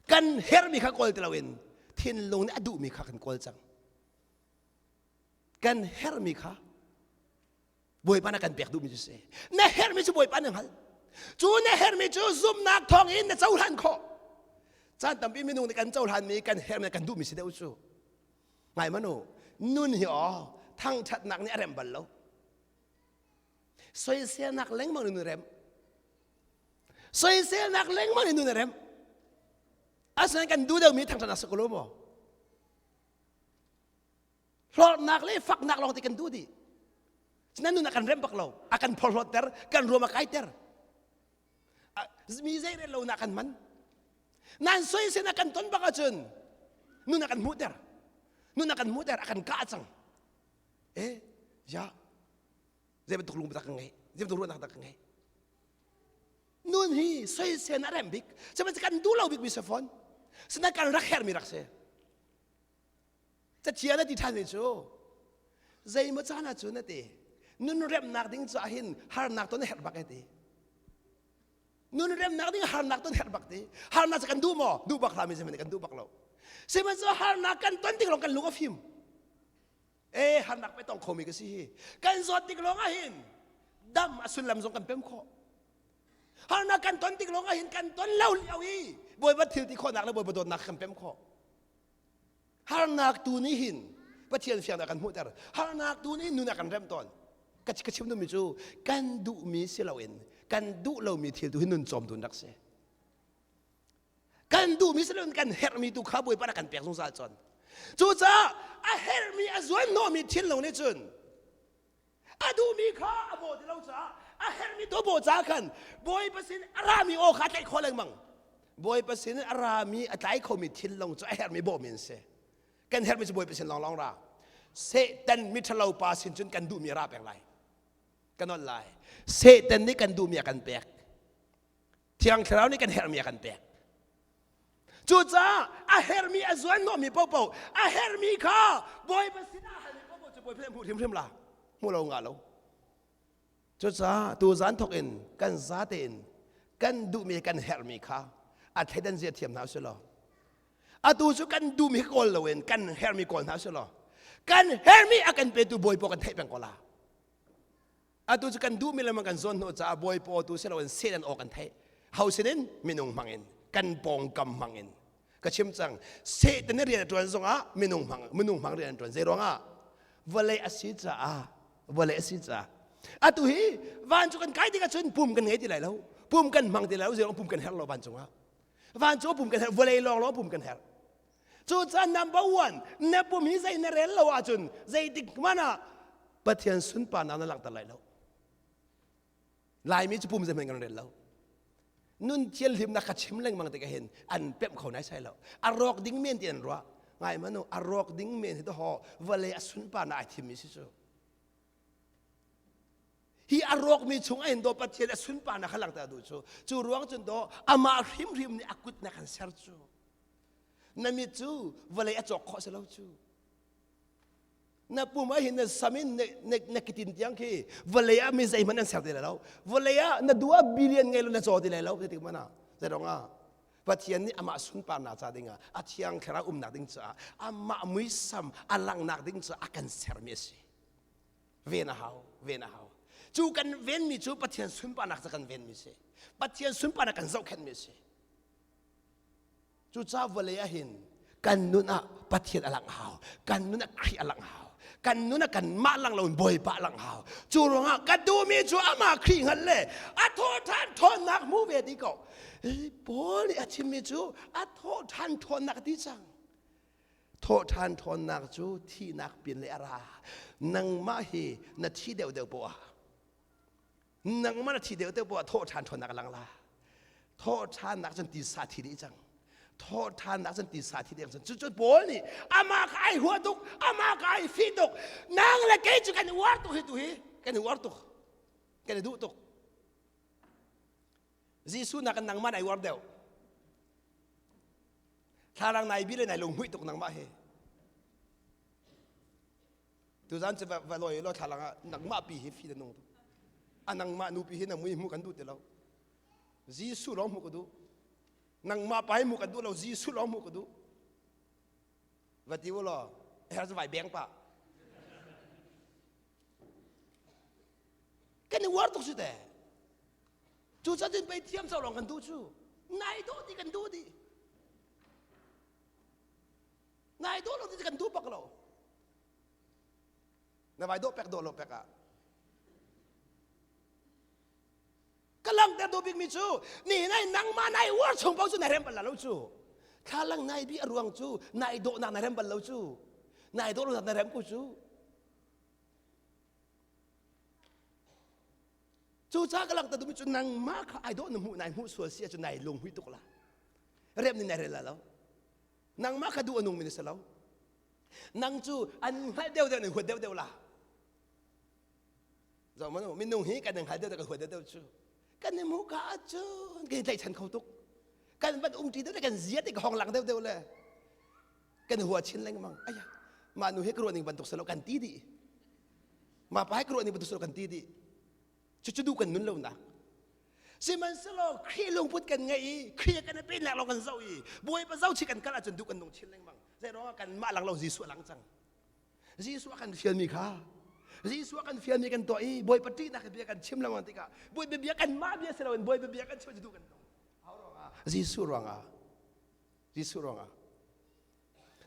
S1: Kan herhmi kha kawl ti loin thinlung nih a duhmi kha kan kawl cang. Kan herhmi kha Bawipa na kan pek duhmi cu si. Na herhmi cu Bawipa na hngalh. Cu na herhmi cu zumhnak thawng in na cohlan khawh. Caan tampi minung nih kan cohlanmi kan herhmi kan duhmi si deuh cu. Ngai manu, nun hi aw thangṭhatnak nih a rem bal lo. Soiselnak lengmang in nun a rem. Soiselnak lengmang in nun a rem. Asinain kan duh deuhmi thangṭhatnak si ko lo maw? Hlorhnak le faknak lawng te kan duh dih. Nan nun a kan rem bak lo. A kan phorhlawtter, kan ruam a kaiter. Mi zei rel lo na kan man. Nan soi sin a kan ton bak ahcun nun a kan hmuhter. Nun a kan hmuhter, a kan kah cang. Eh, ya. Zei bantuk lung dah ka ngei? Zei bantuk ruahnak dah ka ngei? Nun hi soisen a rem bik. Sihmanhsehlaw kan duh lo bik mi si fawn. Sinain kan rak herhmi rak si. Cathiang na ti ṭhanmi cu zeimaw caan ah cun a ti nun remnak ding caah hin harnak ton a herh bak a ti. Nun remnak ding harnak ton herh bak ti. Harnak cu kan duh maw? Duh bak hlah mi zeihmanh kan duh bak lo. Sihmanhsehlaw harnak kan ton tik lawng kan lung a fim. E harnak pe tong khomi ka si hi. Kan zawt tik lawng ah hin dam a sullam zong kan pem khawh. Harnak kan ton tik lawng ah hin kan ton lo lio i Bawipa thil ti khawhnak le Bawipa dawtnak kan pem khawh. Harnak tu nih hin Pathian fiangnak kan hmuhter. Harnak tu nih nun a kan remh tawn. Ka, ka chim duhmi cu kan duhmi si loin kan duh lomi thil tu hi nun cawm tu rak si. Kan duhmi si loin kan herhmi tu kha Bawipa rak kan pek zungzal con. Cucaah a herhmi a zuan hnawhmi thinlung nih cun a duhmi kha a baw ti lo caah a herhmi tu baw caah khan Bawipa sin a rami aw kha a tlaih khawh lengmang. Bawipa sin a rami a tlai khomi thinlung cu a herhmi bawhmi an si. Kan herhmi cu Bawipa sin lawnglawng ra. Satan miṭhalo pa sin cun kan duhmi a ra peng lai. Ka nolh lai. Satan nih kan duhmi a kan pek. Thiang Thlarau nih kan herhmi a kan pek. Cucaah a herhmi a zuan hnawhmi paohpaoh a herhmi kha Bawipa sinah halmi paohpaoh cu Bawipa nih hmuh hrimhrim la. Hmu lo ngah lo. Cucaah tuzan thawk in kan zate in kan duhmi kan herhmi kha a thleidan zia thiam hna usih law atu cu kan duhmi kawl loin kan herhmi kawl hna usih law kan herhmi a kan petu Bawipa kan theih peng ko la. Atu cu kan duhmi lam kan zawn hnawh caah Bawipa tu si loin Satan aw kan theih. Ho sinin minung hmangin kan pawngkam hmangin ka chim cang Satan nih rian a ṭuan zongah minung hmang minung hmang rian an ṭuan zei ruangah vawlei a si caah vawlei a si caah atu hi van cu kan kai tikah cun pum kan ngei ti lai lo pum kan hmang ti lai lo zei pum kan herh lo vancung ah vancung pum kan herh vawlei lawng lawng pum kan herh cucaah number one na pum hi zei na rel lo ahcun zeitik hmanh ah Pathian sunparnak na langhter lai lo Laimi cu pum zeihmanh kan rel lo nun thianhlimnak ka chim lengmang tikah hin an pemh kho nai sai lo a rawk ding men ti an ruah ngai manu a rawk ding men hi to ho vawlei a sunparnak ai thimmi si cu Hi a rawkmi chung ah hin daw Pathian a sunparnak kha langhter a duh cu. Cu ruang cun daw amah hrimhrim nih a kut na kan ser cu. Na mit cu vawlei a cawk khawh si lo cu. Na pum ah hin na sam in na, na, na kitin tiang khi vawlei ah mi zeihmanh an ser ti lai lo. Vawlei ah na duh ah billion ngei lo na caw ti lai lo ti tik mana. Zei ah Pathian nih amah sunparnak ca dingah a thiang thlarau umnak ding caah amah muisam a langhnak ding caah a kan sermi a si. Ven a hau, ven a hau. Cu kan venmi cu Pathian sunparnak ca kan venmi si. Pathian sunparnak kan zohkhenhmi si. Cucaah vawlei ah hin kan nun ah Pathian a langh hau. Kan nun ah Khrih a langh hau. Kan nun ah kanmah lang loin Bawipa a langh hau. Cu ruangah ka duhmi cu amah Khrih hngalh le a thawhṭhan ṭhawnnak hmu ve ti ko. Paul nih a chimmi cu a thawhṭhan ṭhawnnak a ti cang. Thawhṭhan ṭhawnnak cu thihnak pin le a ra. Nangmah hi na thi deuhdeuh poah nangmah na thi deuhdeuh poah thawhṭhan ṭhawnnak a lang la. Thawhṭhannak cun tisa thi dih cang. Thawhṭhannak cun tisa thi dih cang. Cucu Paul nih amah kha ai hua tuk, amah kha ai fih tuk. Nang le kei cu kan i uar tuk hi tu hi. Kan i uar tuk. Kan i duh tuk. Jesuh nakin nangmah nai uar deuh. Thlarang nai bi le nai lunghmuih tuk nangmah hi. Tuzan cu va lawi law thlalang ah nangmah pi hi fi na nung tuk. A nangmah nu pi hi na mui hmuh kan duh ti lo. Jesuh lawng hmuh ka duh. Nangmah pa hi hmuh kan duh lo, Jesuh lawng hmuh ka duh. Va ti u law, her cu vai beng pah. Kan i uar tuk si te. Cucaah cun pei thiam co lawng kan duh cu. Nai dawh ti kan duh dih. Nai dawh lo ti kan duh bak lo. Na vai dawh pek dawh lo pek ah. Ka langhter duh bikmi cu nihin ai nangmah nai uar chung paoh cu na rem bal la lo cu. Thlalang nai bi a ruang cu nai dawhnak na rem bal lo cu. Nai dawh lo na rem ko cu. Cucaah ka langhter duhmi cu nangmah kha ai dawh na hmuh nai hmuh sual si ahcun nai lunghmuih tuk la. Rem nih nai rel la lo. Nangmah kha duh a nungmi na si lo. Nang cu an hngalh deuhdeuh nan huat deuhdeuh la. Zoh manu minung hi kan hngal deuhdeuh kan huat deuhdeuh cu. Kan i hmuh ka ahcun kan i tlaihchan kho tuk. Kan van umṭi deuh le kan zia ti ka hong lang deuhdeuh le kan hua chin lengmang. Aya, mah nu hi ka ruah ning bantuk si lo kan ti dih. Mah pa hi ka ruah ning bantuk si lo kan ti dih. Cucu duh kan nun lonak. Sihmanhsehlaw Khrih lungput kan ngeih i Khrih kan i pennak lawng kan zoh i Bawipa zoh chih kan kal ahcun duh kan nung chin lengmang. Zeiruangah kanmah lang lo Jesuh a lang cang. Jesuh a kan fialmi kha Jesuh a kan fialmi kan tuah i Bawipa ṭihnak bia kan chim lengmang tikah Bawipa bia kanmah bia si loin Bawipa bia kan chim cu duh kan nung. Jesuh ruangah Jesuh ruangah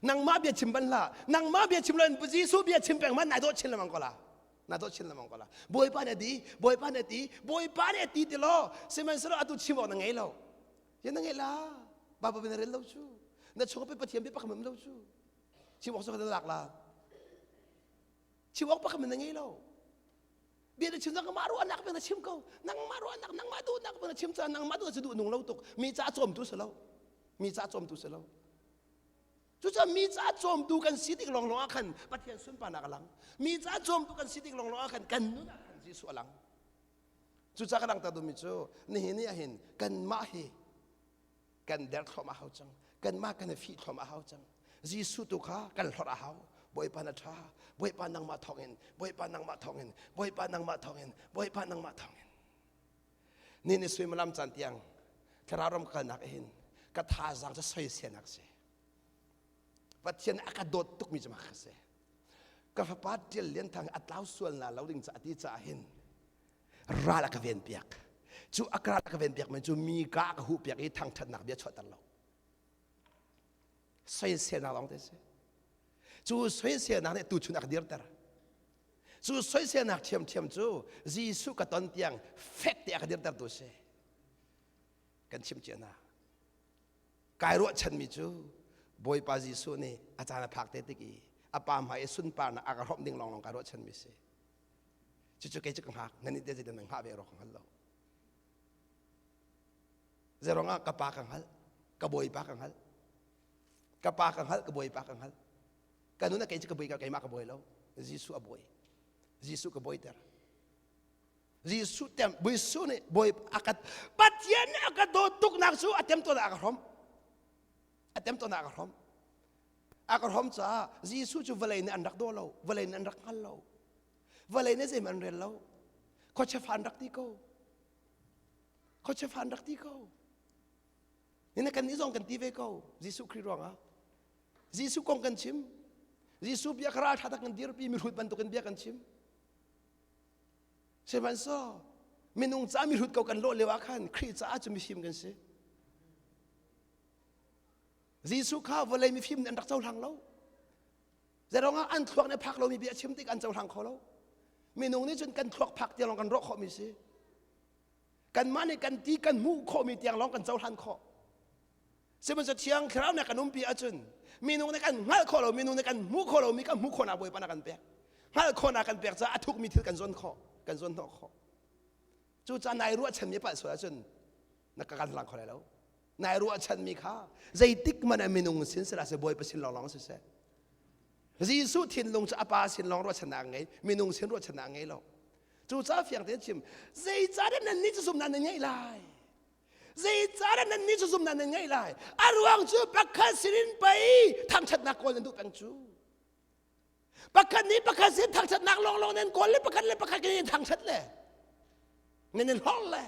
S1: Nangmah bia chim ban hlah. Nangmah bia chim loin Jesuh bia chim peng man nai dawh chin lengmang ko la. Na dawh chin lengmang ko la. Bawipa nih a ti, Bawipa nih a ti, Bawipa nih a ti ti law sihmanhsehlaw atu chim awk na ngei lo. Ya na ngei la. Baibal na rel lo cu. Na chung ah Pathian bia pakhat um lo cu. Chim awk cu na lak la. Chim awk pakhat na ngei lo. Bia na chim nangmah ruahnak bia na chim ko. Nangmah ruahnak, nangmah duhnak bia na chim caah nangmah duh cu duh nung lo tuk. Mi ca cawmtu si lo. Mi ca cawmtu si lo. Cucaah mi ca cawmtu kan si tik lawnglawng ah khan Pathian sunparnak a lang. Mi ca cawmtu kan si tik lawnglawng ah khan kan nun ah khan. Jesuh a lang. Cucaah ka langhter duhmi cu nihin ni ahhin kanmah hi kan der thluahmah hau cang. Kanmah kan i fih thluahmah hau cang. Jesuh tu kha kan hlorh a hau. Bawipa na ṭha. Bawipa nangmah thawngin, Bawipa nangmah thawngin, Bawipa nangmah thawngin, Bawipa nangmah thawngin. Ni ni suimilam caan tiang thlarau ram kalnak hin ka thazaang cu soiselnak si. Pathian a ka dawt tukmi cu mak ka si. Ka fapa Ṭial Lian Thang a tlau sual na lo ding ca ti caah hin ral a ka ven piak. Cu a ral a ka ven piak men cu mi ka a ka huh piak i thangṭhatnak bia chuahter lo. Soiselnak lawng te si. Cu soiselnak nih tuchun a ka dirter. Cu soiselnak ṭhiamṭhiam cu Jesuh ka ton tiang fek te a ka dirtertu si. Kan chim cia hna. Kai ruahchanmi cu Bawipa Jesuh nih a caan a phak te tik i a pa hmai i sunparnak a ka hrawmh ding lawnglawng kai ruahchanmi si. Cucu kei cu ka hngak, nan nih te zeitin nan hngah ve rawk ka hngal lo. Zeirong ah ka pa ka hngalh, ka bawipa ka hngalh. Ka pa ka hngalh, ka bawipa ka hngalh. Ka nun ah kei cu ka bawi keimah ka bawi lo. Jesuh a bawi. Jesuh ka bawiter. Jesuh tem Jesuh nih bawi a ka Pathian nih a ka dawt tuknak cu a temtuan ah a ka hrawm. A temtuan ah a ka hrawm. A ka hrawm caah Jesuh cu vawlei nih an rak daw lo, vawlei nih an rak hngal lo. Vawlei nih zeihmanh an rel lo. Khuachia fa an rak ti ko. Khuachia fa an rak ti ko. Nina kan nih zong kan ti ve ko Jesuh Khrih ruangah. Jesuh kong kan chim. Jesuh bia kha ralṭha tak kan dirpi mihrut bantukin bia kan chim. Sihmanhsehlaw minung ca mihrut ko kan lawh lio ah khan Khrih caah cu mifim kan si. Jesuh kha vawlei mifim nih an rak cohlang lo. Zeiruangah an thluak nih phak lomi bia chim tik an cohlang kho lo. Minung nih cun kan thluak phak tiang lawng kan rawh khawhmi si. Kanmah nih kan ti kan hmuh khawhmi tiang lawng kan cohlan khawh. Sihmanhsehlaw Thiang Thlarau nih kan umpi ahcun minung nih kan hngalh khawh lo, minung nih kan hmuh khawh lomi kan hmuh khawhnak Bawipa nih a kan pek. Hngalh khawhnak kan pek caah a thukmi thil kan zawn khawh, kan zawn hnawh khawh. Cucaah nai ruahchanmi a palh sual ahcun na ka kan hlang kho lai lo. Nai ruahchanmi kha zeitik hmanh ah minung sin sila seh Bawipa sin lawnglawng siseh. Jesuh thinlung cu a pa sin lawng ruahchannak a ngei, minung sin ruahchannak a ngei lo. Cucaah fiang tein chim, zeicahdah nannih cu zumhnak nan ngeih lai? Zeicahdah nannih cu zumhnak nan ngeih lai? A ruang cu pakhat sinin pei thangṭhatnak kawl nan duh peng cu. Pakhat nih pakhat sin thangṭhatnak lawnglawng nan kawl le pakhat le pakhat kan in thangṭhat le nan in hlorh le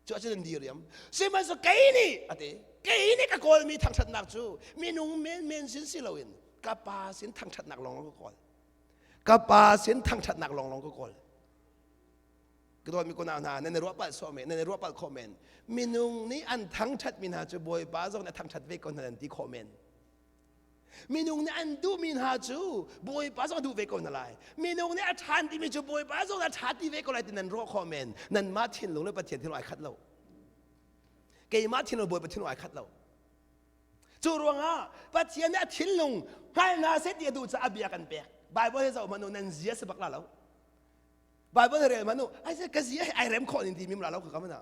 S1: cu ahcun nan diriam. Sihmanhsehlaw kei nih a ti kei nih ka kawlmi thangṭhatnak cu minung menmen sin si loin ka pa sin thangṭhatnak lawnglawng ka kawl. Ka pa sin thangṭhatnak lawnglawng ka kawl. Ka dawtmi kunau hna, nan i ruah palh sawh men, nan i ruah palh khawh men. Minung nih an thangṭhatmi hna cu Bawipa zong nih a thangṭhat ve ko hna nan ti khawh men. Minung nih an duhmi hna cu Bawipa zong a duh ve ko hna lai. Minung nih a ṭhan timi cu Bawipa zong nih a ṭha ti ve ko lai ti nan ruah khawh men. Nanmah thinlung le Pathian thinlung ai khat lo. Keimah thinlung Bawipa thinlung ai khat lo. Cu ruangah Pathian nih a thinlung hngal hna seh ti a duh caah a bia kan pek. Bible hi zoh hmanh u nan zia si bak la lo. Bible rel hmanh u ai ka zia hi ai rem khawh ning ti mim la lo ka kam na.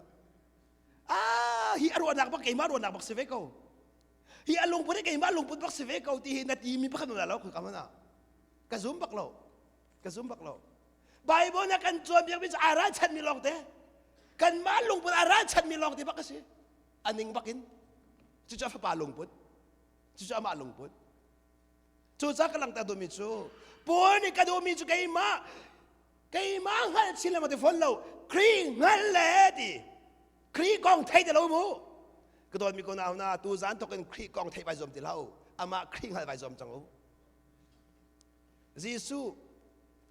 S1: Ah hi a ruahnak bak keimah ruahnak bak si ve ko. Hi a lungput hi keimah lungput bak si ve ko ti hi na ti mi pakhat la lo ka kam na. Ka zum bak lo. Ka zum bak lo. Bible na kan cawnpiak mi cu ai ralchan mi lawng te. Kanmah lungput ai ralchan mi lawng te bak a si. A ning bak in. Cucu a fapa lungput. Cucu amah lungput. Cucaah ka langhter duhmi cu Paul nih ka duhmi cu keimah keimah hngalh chin lengmang ti fawn lo Khrih hngalh le ti Khrih kong thei ti lo mu ka dawtmi ko nau na tu zan thawk in Khrih kong theih vai zuam ti hlah u amah Khrih hngalh vai zuam cang u Jesuh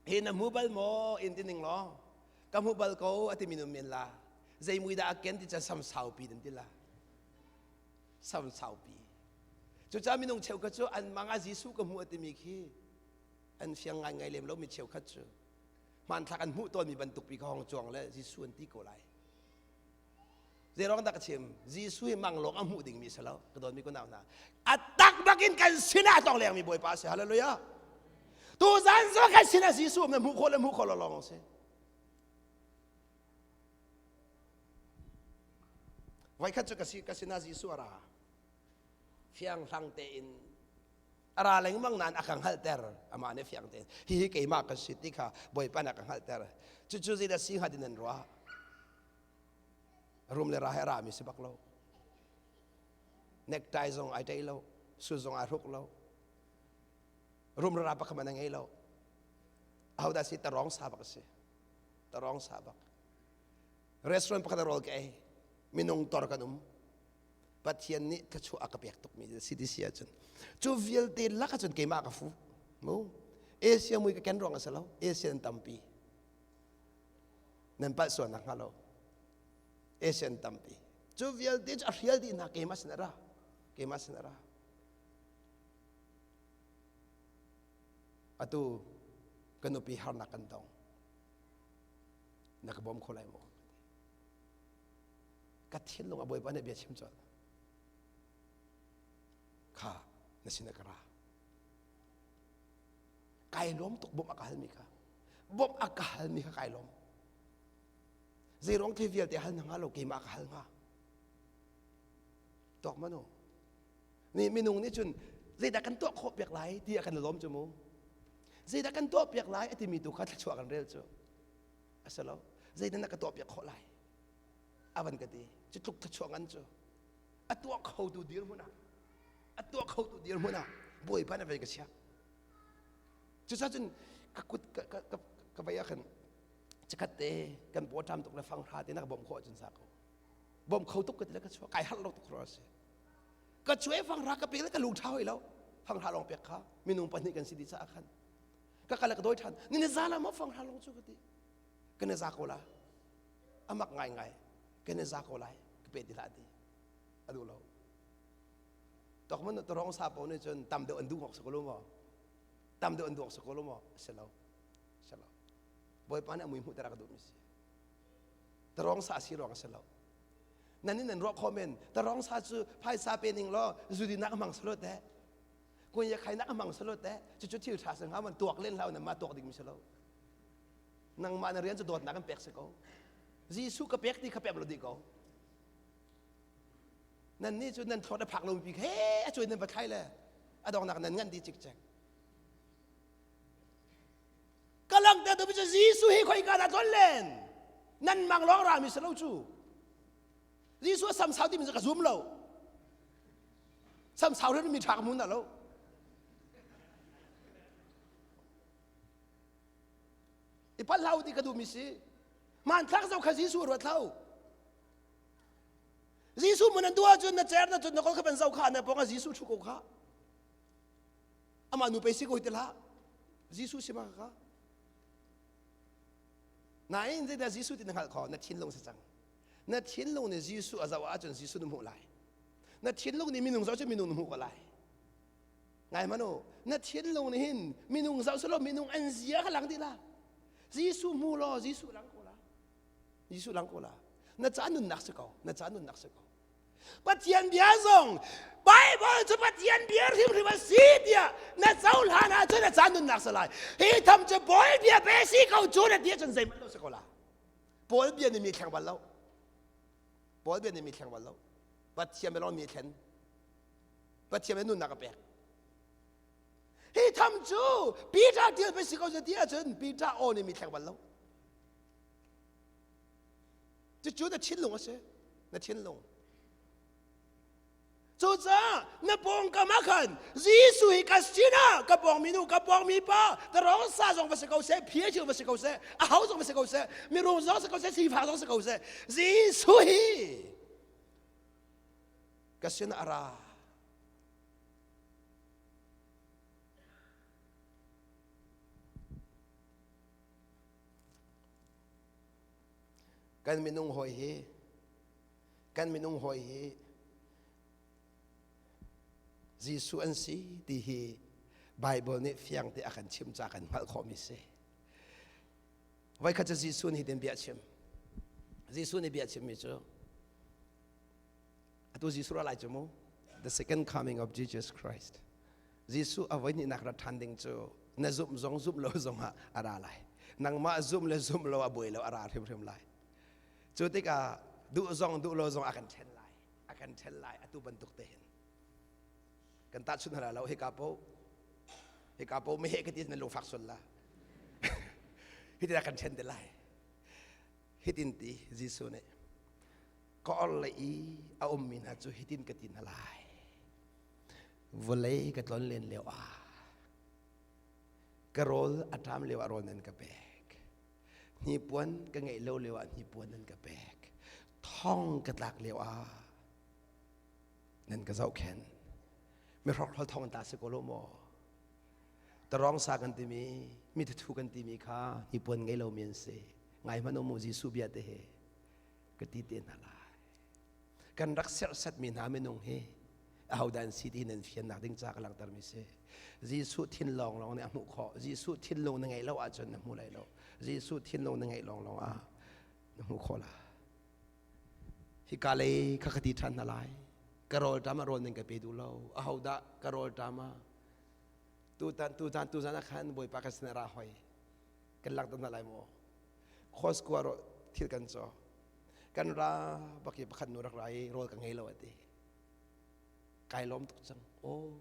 S1: hi na hmu bal maw in ti ning law ka hmu bal ko a timi nu men la zei mui dah a ken ti ca sam saupi nan ti la sam saupi Cucaah minung cheukhat cu an mang ah Jesuh ka hmuh a timi khi an fiang ngaingai lem lomi cheukhat cu hmanthlak an hmuh tawnmi bantuk pi kha hong cuang le Jesuh an ti ko lai. Zeiruang dah ka chim? Jesuh hi mang lawng a hmuh dingmi si lo. Ka dawtmi kunau hna. A tak bakin kan sinah tong lengmi Bawipa a si. Hallelujah. Tu zan zong kan sinah Jesuh um na hmuh khawh le hmuh khawh lo lawng si. Voikhat cu ka si ka sinah Jesuh a ra. Fianghlang tein. A ra lengmang nain a ka hngalhter. Amah nih fiang tein hihi keimah ka si ti kha Bawipa nih a ka hngalhter. Cucu zeidah si hnga ti nan ruah? Rum le ra he a rami si bak lo. Necktie zong ai ṭei lo, suit zong ai hruk lo. Rum ra pakhat hmanh a ngei lo. Ahodah si tarong sa bak a si. Tarong sa bak. Restaurant pakhat a rawl ka ei. Minung tor kan um. Pathian nih thluachuah a ka pek tukmi si ti si ahcun cu vialte lak ahcun keimah ka fu mu Asia mui ka ken ruang a si lo Asia an tampi nan palh sual nak hnga lo Asia an tampi cu vialte cu a hrial dih hna keimah sin a ra keimah sin a ra atu ka nupi harnak kan tong na ka bawm kho lai maw ka thinlung a bawipa nih bia chim colh kha na sin ka ra kai lawm tuk bawmh a ka halmi kha bawmh a ka halmi kha kai lawm zeiruang thil vialte hal na hnga lo keimah ka hal hnga tuak manu ni minung nih cun zeidah kan tuah khawh piak lai ti a kan lawm cu mu zeidah kan tuah piak lai a timi tu kha thluachuah kan rel cu a si lo zeidah na ka tuah piak khawh lai a van ka ti cu tluk thluachuah ngan cu a tuah khotu dirhmun ah a tuah khotu dirhmun ah bawipa na vei ka chia cucaah cun ka kut ka ka ka ka vei ah khan chikkhat te kan paw ṭam tuk le fang hra te na ka bawmh khawh ahcun sa ko bawm kho tuk ka ti le ka chuah kai harh lo tuk rua si ka chuai fang hra ka pe le ka lung ṭha hoi lo fang hra lawng pek kha minung pahnih kan si dih caah khan ka kal le ka dawi ṭhan ni ni za la maw fang hra lawng cu ka ti ka ni za ko la amak ngaingai kan i za ko lai ka pe ti hlah ti a duh lo tok man tarong sa po nih cun tam deuh an duh ngok sa ko lo maw tam deuh an duh sa ko lo maw a si lo si lo bawipa nih a mui hmuh ter a ka duh mi si tarong sa si ruang a si lo nan in nan ruah khawh men tarong sa cu phaisa pe ning law zudi nak hmang salo te kun ya khai nak hmang salo te cu cu thil tha sing ha man tuak len hlau na ma tuak ding mi si lo nangmah na rian cu dawtnak kan pek si ko Jesuh ka pek ti kha pek lo dih ko nan nih cu nan thlawt a phak lo mi he a cuai nan va thlai le a dongnak nan ngan di cikcek ka langhter tu cu Jesuh hi khoi ka dah tlon len nan mang lawng ra mi si lo cu Jesuh sam sau ti mi cu ka zum lo sam sau rin mi tha ka mun lo I palh hlah u ti ka duhmi si. Hmanthlak zoh kha Jesuh ruat hlah u. Jesuh mun an duh ahcun na cer na cun na kol kha ban zoh kha na pawng ah Jesuh ṭhu ko kha. Amah nu pei si ko ti hlah. Jesuh si ma kha. Nain zeidah Jesuh ti na hngalh kho na thinlung si cang. Na thinlung nih Jesuh a zoh ahcun Jesuh na hmuh lai. Na thinlung nih minung zoh cu minung na hmuh ko lai. Ngai hmanh u, na thinlung nih hin minung zoh selaw minung an zia kha lang dih la. Jesuh hmu law Jesuh lang ko la. Jesuh lang ko la. Na ca nunnak si ko. Na ca nunnak si ko. Pathian bia zong Bible cu Pathian bia hrimhrim a si tiah na cohlan ahcun na ca nunnak si lai. Hi tham cu Paul bia pe si ko cu na ti ahcun zeihmanh lo si ko la. Paul bia nih mi thleng bal lo. Paul bia nih mi thleng bal lo. Pathian bia lawng mi thlen. Pathian nih nunnak a pek. Hi tham cu Peter tial pe si ko ti ahcun Peter aw nih mi thleng bal lo. Cucu na thinlung a si. Na thinlung. Cucaah na pawngkam ah khan Jesuh hi ka sinah ka pawngmi nu ka pawngmi pa tarong sa zong va si ko seh phia va si ko seh a ho zong va si ko seh mirum zong si ko seh sifak zong si ko seh Jesuh hi ka sinah a ra. Kan minung hawi hi kan minung hawi hi Jesuh an si ti hi Bible nih fiang te a kan chim ca kan hngalh khawhmi si. Voikhat cu Jesuh nih hitin bia a chim. Jesuh nih bia a chimmi cu Atu Jesuh ra lai cu mu. The second coming of Jesus Christ. Jesuh a voihnihnak rat ṭhan ding cu na zumh zong zumh lo zong ah a ra lai. Nangmah zumh le zumh lo a buai lo a ra hrimhrim lai. Cu tikah duh zong duh lo zong a kan ṭhen lai. A kan ṭhen lai atu bantuk te hin. Kan tahchunh hna lo hika po. Hika po meheh ka ti nan lungfak sual la. Hitin a kan ṭhen te lai. Hitin ti Jesuh nih ka or le i a ummi hna cu hitin ka ti hna lai. Vawlei ka tlon len lio ah ka rawl a ṭam lio ah rawl nan ka pek. Hnipuan ka ngeih lo lio ah hnipuan nan ka pek. Thong ka tlak lio ah nan ka zohkhenh. Mihrokhrol thong ta si ko lo maw? Tarong sa kan timi, mi thathu kan timi kha hnipuan ngei lomi an si. Ngai hmanh u mu Jesuh bia te hi ka ti te hna lai. Kan rak serhsatmi hna minung hi ahodah an si ti nan fiannak ding ca ka langhtermi si. Jesuh thin lawng lawng nih a hmuh khawh. Jesuh thinlung na ngeih lo ahcun na hmu lai lo. Jesuh thinlung na ngeih lawng lawng ah na hmuh khawh la. Hika lei kha ka ti ṭhan hna lai. Ka rawl ṭam ah rawl nan ka pe duh lo. Ahodah ka rawl ṭam ah tutan tuzan tuzan ah khan Bawipa kan sinah ra hoi. Kan langhter hna lai maw? Costco ah thil kan caw. Kan ra bak i pakhat nu rak ra i rawl ka ngei lo a ti. Kai lawm tuk cang. Oh,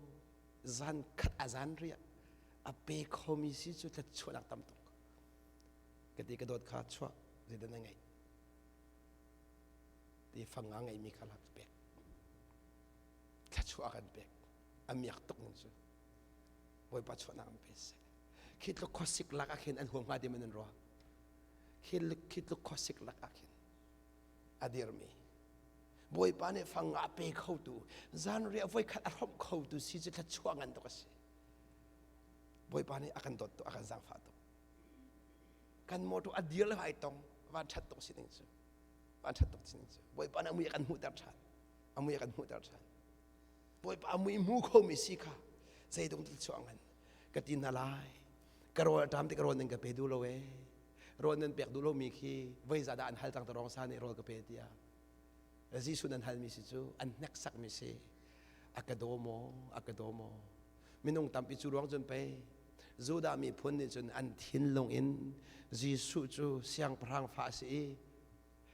S1: zan khat a zan riah a pe khomi si cu thlachuahnak tam tuk. Ka ti ka dawt kha chuah zeidah na ngeih? Ti fang nga ngeimi kha lak pek. Thlachuah kan pek. A miak tuk ning cu. Bawipa chuahnak an pe seh. Khi tluk khuasik lak ah khin an huam hnga ti man an ruah. Khi khi tluk khuasik lak ah khin a dirmi Bawipa nih fang nga pe khotu zanriah voikhat a hrawmh khotu si cu thluachuah ngan tuk a si. Bawipa nih a kan dawt tuk a kan zaangfah tuk. Kan motor a dir le ai tong van ṭhat tuk si ding cu. Van ṭhat tuk si ding cu. Bawipa nih a mui a kan hmuhter ṭhan. A mui a kan hmuhter ṭhan. Bawipa a mui hmu khomi si kha zeidung thil chuah ngan ka ti hna lai. Ka rawl a ṭam ti ka rawl nan ka pe duh lo ee. Rawl nan pek duh lomi khi voi za dah an hal cang ta rong sa nih rawl ka pe tiah. Jesuh nan halmi si cu an hneksakmi si. A ka daw maw? A ka daw maw? Minung tampi cu ruang cun pei Judah miphun nih cun an thinlung in Jesuh cu siangpahrang fa a si i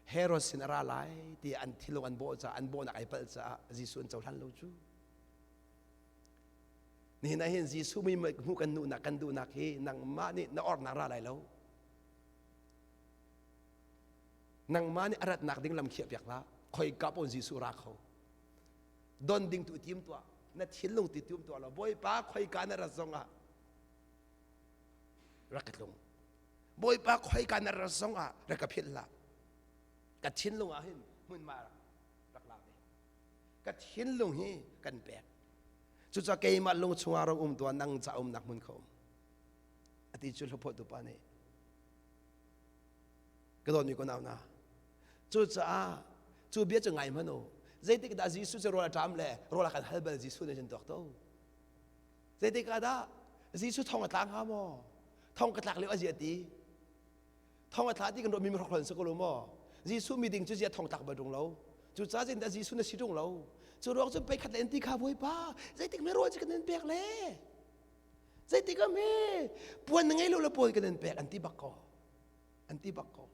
S1: Herod sin a ra lai ti an thinlung an bawh caah an bawhnak ai palh caah Jesuh an cohlan lo cu. Nihin ah hin Jesuh mi hmuh kan duhnak kan duhnak hi nangmah nih na ornak ra lai lo. Nangmah nih a ratnak ding lam khiah piak hlah. Khoika pawn Jesuh ra kho. Don ding tu tim tuah. Na thinlung ti tim tuah lo. Bawipa khoika na rat zong ah rak ka tlung. Bawipa khoika na rat zong ah rak ka philh hlah. Ka thinlung ah hin hmunhma rak la ve. Ka thinlung hi kan pek. Cucaah keimah lung chungah rong um tuah nang ca umnak hmun kha um. Ati cu hlaphuahtu pa nih ka dawtmi ko nau na cucaah cu bia cu ngai hmanh u zeitik dah Jesuh cu rawl a ṭam le rawl a kan hal bal Jesuh nih cun tuak to zeitik ah dah Jesuh thong a tla hnga maw thong ka tlak lio a zia ti thong a tla ti kan ruah mi hrokhol si ko lo maw Jesuh mi ding cu zia thong tlak bal ṭung lo cucaah zeitin dah Jesuh na si ṭung lo cu ruang cu pei khat le in ti kha Bawipa zeitik me rawl cu kan in pek le zeitik ah me puan na ngei lo le puan kan in pek an ti bak ko an ti bak ko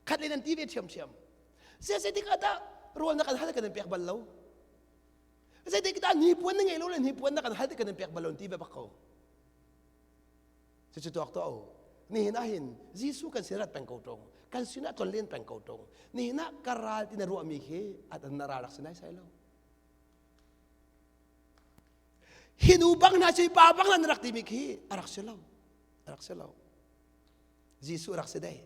S1: khat le nan ti ve ṭhiamṭhiam zeitik ah dah rawl na kan hal kan in pek bal lo zeitik dah hnipuan na ngei lo le hnipuan na kan hal ti kan in pek bal lo ti ve bak ko cucu tuak to nihin ah hin Jesuh kan sin rat peng ko ṭung kan sinah ton len peng ko ṭung nihin ah ka ral ti na ruahmi khi na ral rak si nai sai lo hi nu bang hna cu pa bang na rak timi khi a rak si lo a rak si lo Jesuh rak si dei.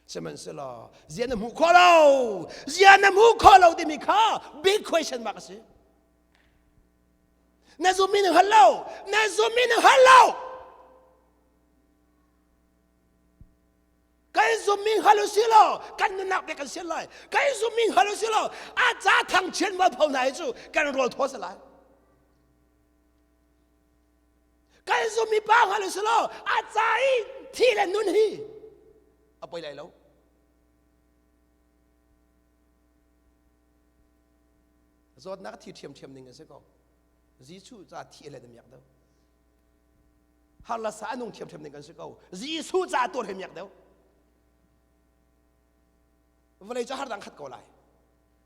S1: Sihmanhsehlaw zia na hmuh khawh lo, zia na hmuh khawh lo timi kha big question mark a si. Na zummi na hngal lo, na zummi na hngal lo. Kan zummi hngal u si law kan nunnak pek kan sian lai. Kan zummi hngal u si law a ca thangchiat mualpho hna hi cu kan rawl thaw si lai. Kan zummi pa hngal u law a ca i thi le nun hi a poi lai lo. Zawtnak thi ṭhiamṭhiam ning a si ko. Jesuh ca thi le na miak deuh. Har la sa a nung ṭhiamṭhiam ning kan si ko. Jesuh ca tuar he miak deuh. Vawlei cu har dang khat ko lai.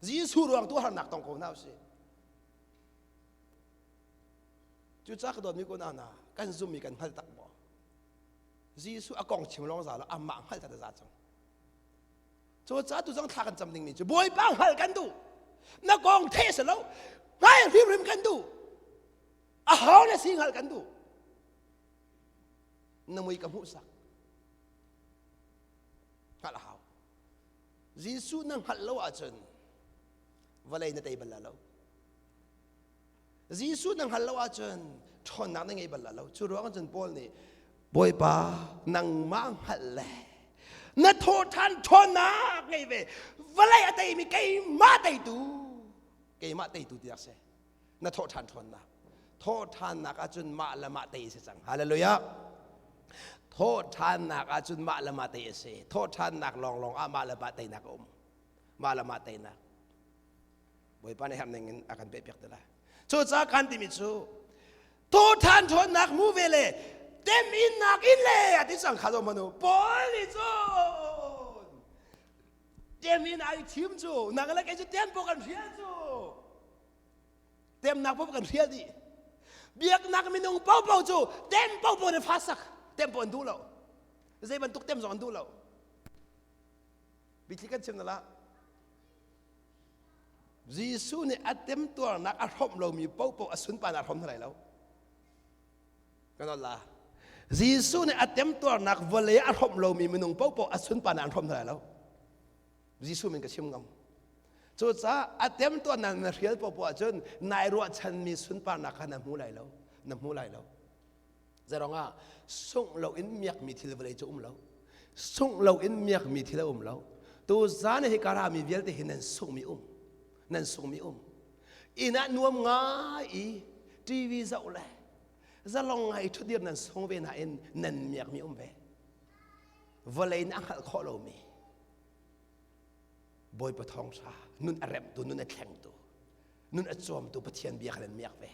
S1: Jesuh ruang tu harnak tong ko hna usih. Cucaah ka dawtmi ko hna. Kan zummi kan hngal tak maw? Jesuh a kong chim lawng za lo, amah hngalh tak za cang. Cucaah tu zong thla kan cam dingmi cu Bawipa hngalh kan duh. Na kong theih si lo, hngal hrimhrim kan duh. A ho na si hngalh kan duh. Na mui ka hmuhsak. Hngalh a hau. Jesuh na hngalh lo ahcun vawlei na tei bal la lo. Jesuh na hngalh lo ahcun ṭhawnnak na ngei bal la lo. Cu ruang cun Paul nih Bawipa nangmah hngalh le na thawhṭhan ṭhawnnak ngei ve vawlei a teimi keimah teitu keimah teitu tiah si na thawhṭhan ṭhawnnak thawhṭhannak ahcun mah le mah tei a si cang hallelujah thawhṭhannak ahcun mah le mah tei a si thawhṭhannak lawnglawng ah mah le mah teinak a um mah le mah teinak Bawipa nih herh ning in a kan pehpiak te lai. Cucaah kan timi cu thawhṭhan ṭhawnnak mu ve le teminnak in le a ti cang kha zo manu Paul nih cun temin ai thim cu nang le kei cu tem po kan hrial cu temnak po kan hrial dih biaknak minung popo cu tem popo na fa sak tem po an duh lo zei bantuk tem zong an duh lo Bithli kan chim na la Jesuh nih a temtuarnak a hrawmh lomi paohpaoh a sunparnak a hrawm hna lai lo. Kan la. Jesuh nih a temtuarnak vawlei a hrawmh lomi minung paohpaoh a sunparnak an hrawm hna lai lo. Jesuh min ka chim ngam. Cucaah a temtuarnak na hrial paohpaoh ahcun nai ruahchanmi sunparnak kha na hmu lai lo. Na hmu lai lo. Zeirong ah sungh loin miakmi thil vawlei cu um lo. Sungh loin miakmi thil a um lo. Tu zan hi karami vialte hi nan sunghmi um. Nan sunghmi um. Inn ah nuam ngai i TV zoh le zalong ngai ṭhutdir nan sung ve nain nan miakmi um ve. Vawlei nih a hngalh khawh lomi Bawipa thawngṭha nun a remhtu nun a thlengtu nun a cawmtu Pathian bia kha nan miak ve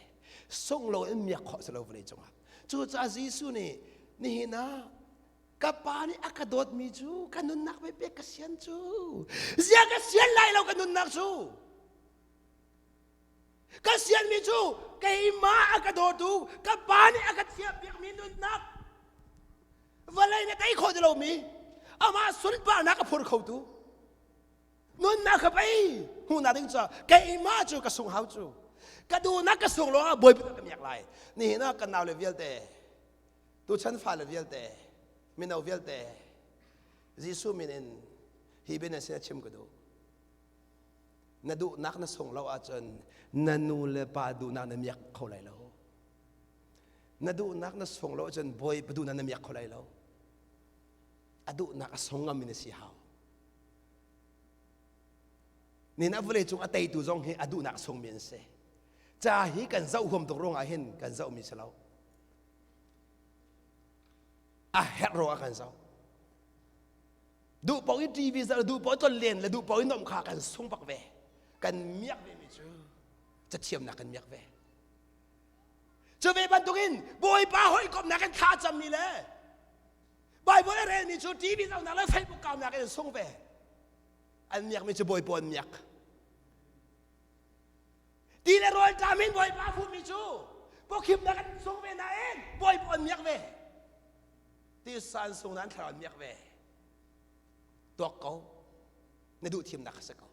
S1: sung lo in miak khawh si lo vawlei cungah cucaah Jesuh nih nihin ah ka pa nih a ka dawtmi cu ka nunnak ve pek ka sian cu zia ka sian lai lo ka nunnak cu ka sianmi cu keimah a ka dawtu ka pa nih a ka thiahpiakmi nunnak vawlei na tei khawh ti lomi amah sunparnak a phur khotu nunnak kha pei hmuhnak ding cu keimah cu ka sung hau cu ka duhnak ka sung lawngah bawipa ka miak lai nihin ah kan naule vialte tuchan fale vialte mino vialte Jesuh min in hi bia nan sin a chim ka duh na duhnak na sung lo ahcun na nu le pa duhnak na miak kho lai lo na duhnak na sung lo ahcun bawipa duhnak na miak kho lai lo a duhnak a sung ngam in a si hau Nin a vawlei cung a teitu zong hi a duhnak sungmi an si. Ca hi kan zoh huam tuk ruangah hin kan zohmi si lo. A herh ruangah kan zoh. Duh paoh i TV zoh duh paoh ton len le duh paoh i nomh kha kan sung bak ve. Kan miak ve mi cu cathiamnak kan miak ve. Cu ve bantukin Bawipa hawikomhnak kan thla cammi le Bible a relmi cu TV zohnak le Facebook kaunak in sung ve. An miakmi cu Bawipa an miak. Ti le rawl ṭam in Bawipa fuhmi cu pawkhimnak an sung ve nain Bawipa an miak ve. Tisa an sung nain thlarau an miak ve. Tuak ko. Na duh thimnak a si ko.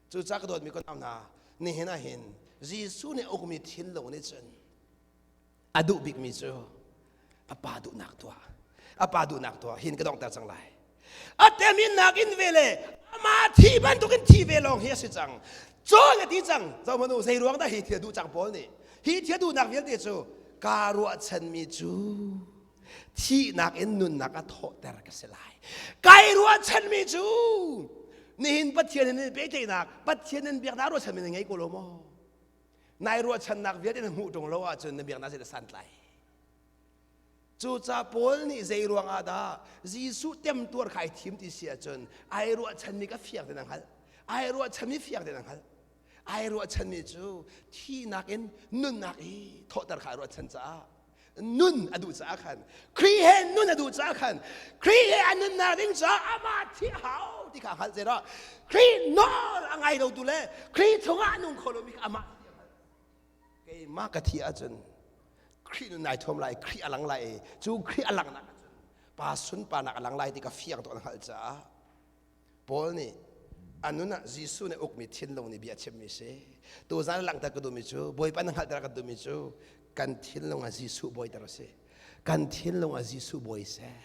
S1: Cucaah ka dawtmi ka nau hna, nihin ah hin Jesuh nih a ukmi thinlung nih cun a duh bikmi cu a pa duhnak tuah a pa duhnak tuah hin ka donghter cang lai a teminnak in ve le amah thi bantukin thi ve lawng hi a si cang cawn a ti cang zohmanu zei ruang dah hi thil duh cang paul nih hi thil duhnak vialte cu kaa ruahchanmi cu thihnak in nunnak a thawhter ka si lai kai ruahchanmi cu nihin Pathian in pehtlaihnak Pathian in biaknak ruahchanmi na ngei ko lo maw Nai ruahchannak vialte na hmuh ṭung lo ahcun na biaknak zei dah santlai? Cucaah Paul nih zei ruang ah dah Jesuh temtuar kha ai thim ti si ahcun ai ruahchanmi ka fiang tein a hngalh. Ai ruahchanmi fiang tein a hngalh. Ai ruahchanmi cu thihnak in nunnak i thawhter kha ai ruahchan caah nun a duh caah khan Khrih he nun a duh caah khan Khrih he a nunnak ding caah amah thih a hau ti kha hngalh zeirah Khrih nawl a ngai lotu le Khrih chungah a nung kho lomi kha amah keimah ka thih ahcun. Khrih nun nai thuam lai, Khrih a lang lai i cu Khrih a langhnak ahcun pa sunparnak a lang lai ti ka fiang tuk an hngalh caah Paul nih a nun ah Jesuh nih ukmi thinlung nih bia a chimmi si. Tuzan langhter ka duhmi cu Bawipa na hngalhter ka duhmi cu kan thinlung ah Jesuh bawiter a si. Kan thinlung ah Jesuh bawi seh.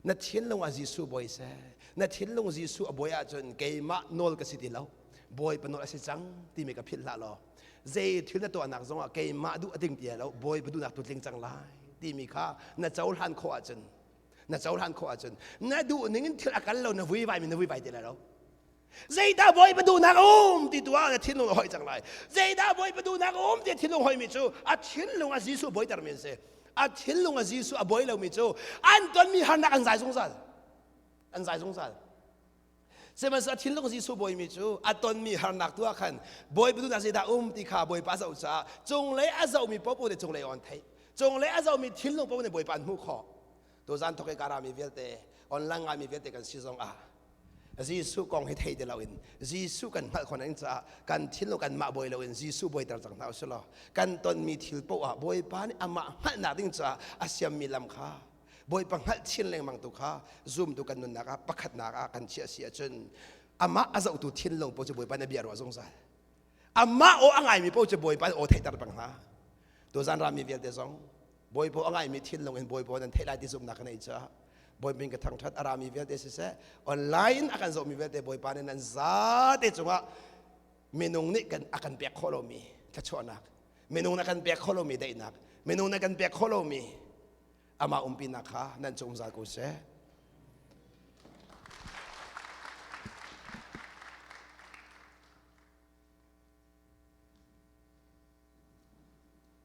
S1: Na thinlung ah Jesuh bawi seh. Na thinlung Jesuh a bawi ahcun keimah nawl ka si ti lo. Bawipa nawl a si cang timi ka philh hlah law. Zei thil na tuahnak zongah keimah duh a ding ti lo, Bawipa duhnak tu tling cang lai timi kha na cohlan khawh ahcun na cohlan khawh ahcun na duh ning in thil a kal lo na vuivai mi na vuivai ti lai lo. Zeidah Bawipa duhnak a um ti tu ah na thinlung a hoih cang lai. Zeidah Bawipa duhnak a um ti thinlung hoihmi cu a thinlung a Jesuh bawitermi an si. A thinlung a Jesuh a bawi lomi cu an tonmi harnak an zai zungzal. An zai zungzal. Sihmanhsehlaw a thinlung Jesuh bawimi cu a tonmi harnak tu ah khan Bawipa duhnak zeidah um ti kha Bawipa a zoh caah cunglei a zohmi paohpaoh nih cunglei on theih. Cunglei a zohmi thinlung paoh nih Bawipa an hmuh khawh. Tuzan thok i karami vialte, online ngaimi vialte kan si zong ah Jesuh kong hi thei ti loin Jesuh kan hngalh khawh ning caah kan thinlung kanmah bawi loin Jesuh bawiter cang hna usih law kan tonmi thil paoh ah Bawipa nih amah hngalhnak ding caah a siammi lam kha Bawipa hngalh chin lengmang tu kha zumtu kan nunnak ah pakhatnak ah kan chiah si ahcun amah a zohtu thinlung paoh cu Bawipa nih bia ruah zungzal amah aw a ngaimi paoh cu Bawipa nih aw theihter peng hna tuzan rami vialte zong Bawipa a ngaimi thinlung in Bawipa nan theih lai ti zumhnak ka neih caah Bawipa min ka thangṭhat a rami vialte siseh online a kan zohmi vialte Bawipa nih nan zate cungah minung nih kan a kan pek khawh lomi thluachuahnak minung na kan pek khawh lomi daihnak minung na kan pek khawh lomi amah umpinak kha nan cung zal ko seh.